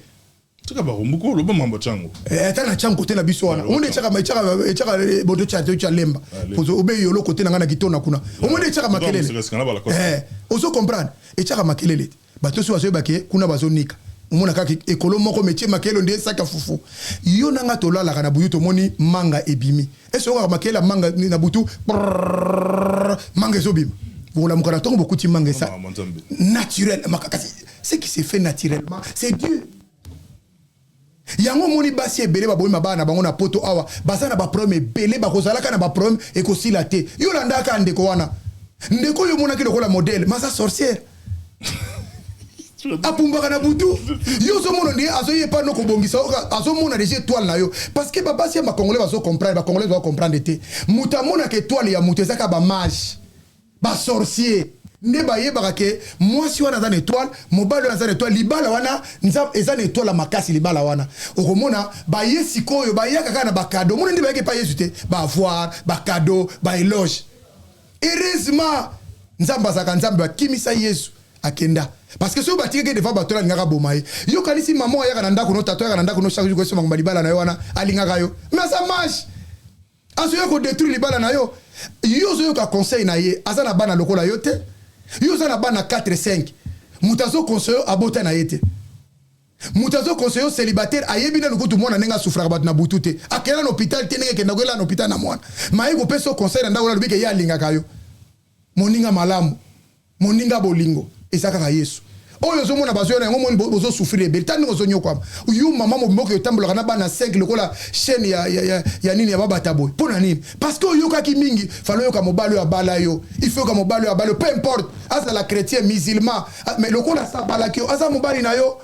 Tika Barumbu ko loba mambo Tshangu. Eh, ata na Tshangu kote na biso wana. Omoni echaka echaka echaka boto tcha tcha lemba. Pozo obe yolo kote na nga na kitona kuna. Omoni echaka makelele. Eh, ozo comprendre. Echaka makelele. Bato so bazo bake kuna bazo nika. Omona kaka ekolo moko metie makelele nde saka fufu. Yo na nga tolalaka na buyu tomoni manga ebimi. Ese okaka makelele manga na butu manga ezobima. Bokolamuka na ntongo bokuti manga esa naturel. Kasi ce qui se fait naturellement, c'est Dieu. Yango omoni basi ebele babomi mabala na bango na poto awa, baza na baproblème ebele, bakozalaka na baproblème ekosila te. Yo olandaka ndeko wana, ndeko oyo omonaki lokola modèle, maza sorcière, apumbaka na butu. Yo ozomona nde azoyepa no kobongisa, azomona déjà étoile na yo, parce que babasi ya bacongolais bazocomprendre, bacongolais bazocomprendre te. Moto amonaka étoile ya moto ezaka bamage, basorcier nde bayebaka ke mwasi wana aza na étoile, mobali wana aza na étoile, libala wana eza na étoile ya makasi. Libala wana okomona baye sikoyo bayaka kaka na bacadeau. Omona nde bayaki epai Yesu te, baavoir bacadeau, baéloge. Heureusement Nzambe azalaka Nzambe, akimisa Yesu akenda, parce que soki batikaki devant bato wana, alingaka boma ye. Yo kanisi mama ayaka na ndako no, tata ayaka na ndako no chaque jour koyesomaka libala na yo wana, alingaka yo, mais aza mage, azoya kodétruire libala na yo. Yo ozoyoka conseil na ye, aza na bana lokola yo te. Yo oza na bana 4, 5. Moto azoconseille yo abota na ye te. Moto azoconseille yo célibataire, ayebi nanu kutu mwana ndenge asufraka bato na butu te, akenda na hôpital te, ndenge ekenda koyela na hôpital na mwana. Ma ye kopesa yo conseil na ndako, alobi ke ye alingaka yo. Moninga malamu, moninga bolingo eza kaka Yesu. Oyo ozomona bazoya na yango, moni bozosouffrir ebele. Ta ndenge ozonyokwama yo mama mobimba, oyo otambolaka na bana 5 lokola chaîne ya nini ya babata boye. Mpo na nini? Parce que oyokaki mingi. Fallait oyoka mobali oyo abala yo. Il faut oyoka mobali oyo abala yo, peu importe azala chrétien, musulman, mais lokola asa abalaki yo, aza mobali na yo.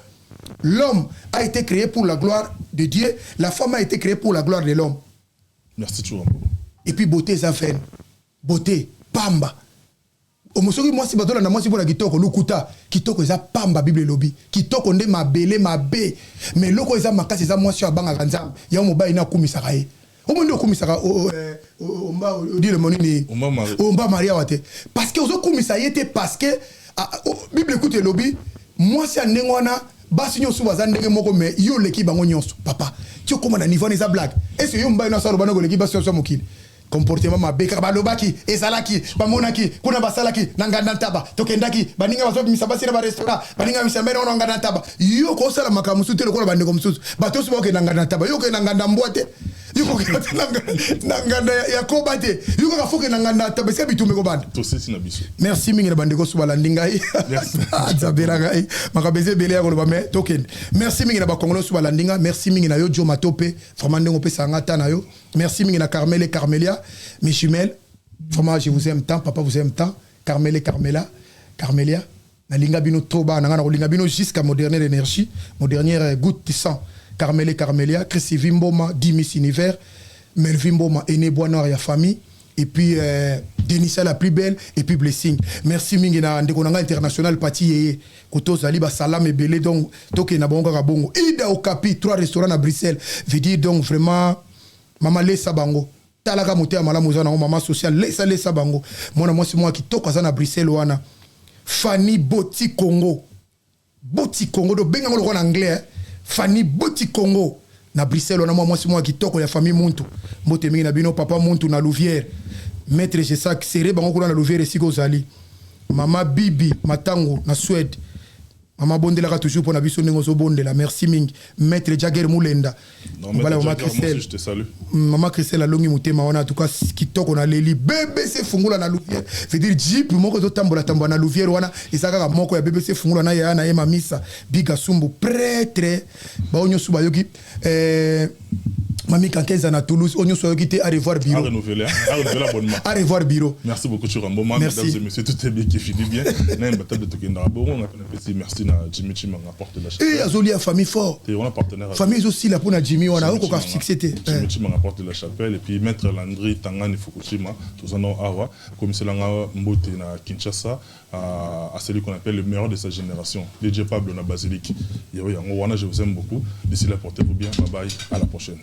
L'homme a été créé pour la gloire de Dieu, la femme a été créée pour la gloire de l'homme. Merci toujours. Et puis beauté eza vaine, beauté pamba. Soki mwasi bazolanda mwasi mpona kitoko, lukuta. Kitoko eza pamba. Bible elobi kitoko nde mabele mabe, mais eloko eza makasi eza mwasi oyo abangaka Nzambe. Yango mobali ne akumisaka ye. Omoi nde okumisaka omba odile monini omba Maria wa te, parce que ozokumisa ye te, parce que Bible ekuti elobi mwasi ya ndenge wana, basi nyonso baza ndenge moko, mais yo oleki bango nyonso. Papa, ti okóma na niveau wana, eza blague? Ese yo mobali nyonso aloba ndenge oleki basi nyonso ya mokili? Comportement mabe kaka. Balobaki, ezalaki, bamonaki kuna, basalaki na nganda ntaba, tokendaki, baninga bazobimisa basi na barestaurant, baninga bimisa mbene wana nganda ntaba. Yo kosala makambo mosusu te lokola bandeko mosusu. Bato nyonso bakokenda nganda ntaba, yo okende na nganda mbwa te, yo kokenda te na nganda ya koba te, yo kaka foke na nganda ntaba esika bitumba ekobanda. Tosesi na biso. Merci mingi na bandeko so balandi ngai. Nzambela ngai, makambo eza ebele ya koloba, mais tokende. Merci mingi na bakongolo so balandi ngai. Merci mingi na yo Jo Matope, vraiment ndenge opesaka nga ta na yo. Merci mingi na Carmel et Carmelia, mes jumelles, vraiment je vous aime tant, papa vous aime tant. Carmel et Carmela, Carmelia, nalinga bino trop. Bana nga, na kolinga bino jusqu'à mon dernière énergie, mon dernière goutte de sang. Carmel et Carmelia, Christy Vimboma, Dimis Univers, Melvin Mboma, aîné bois noir ya famille, et puis Denisa la plus belle, et puis Blessing. Merci mingi na ndeko nanga international Pati Yeye koto ozali, basalam ebele. Donc tokende na bango kaka bongo. Ida Okapi, trois restaurants na Bruxelles, veut dire donc vraiment mama lesa bango. Talaka motema malamu oza nango, mama social, lesa lesa bango. Mwana mwasi mwa kitoko aza na Bruxelles wana, Fanny Boti Congo, Boti Congo, do bengango lokola na anglais, eh? Fanny Boti Congo na Bruxelles wana, mwa mwasi mwa kitoko ya famille Muntu. Mbote mingi na bino, papa Muntu na Louvière, maître Jesak sere bango kuna na Louvière esika ozali. Mama Bibi Matango na Suède, mama bondelaka toujours mpo na biso ndenge ozobondela. Merci mingi maître Jager Mulenda, mobali mama Christelle. Mama Christelle alongi motema wana. En tout cas kitoko naleli. BBC Fungula na Louvière, veut dire jeep moko ezotambola tambola na Louvière wana eza kaka moko ya BBC Fungula na yaya na ye Mamisa Biga Sumbu prêtre. Bao nyonso bayoki, Mami Kankeza na Toulouse, oyo nyonso ayoki te, à revoir bureau. À renouveler, à renouveler abonnement. À revoir bureau. Merci beaucoup, Chiramboma. Merci. Mesdames et messieurs, tout est bien qui finit bien. Même bataille de Tokenda Bon, on a un petit merci na Jimmy Chimanga, porte de la chapelle. Et Azolia famille fort. Et on a partenaire. Famille aussi là pour na Jimmy, on a okoka fixé te. Jimmy Chimanga, porte de la chapelle, et puis maître Landry Tangani Fukushima, tous en awa, comme c'est Mbote na Kinshasa, à celui qu'on appelle le meilleur de sa génération, DJ Pablo na Basilique. Yo yango wana, je vous aime beaucoup. D'ici là, portez-vous bien. Bye bye, à la prochaine.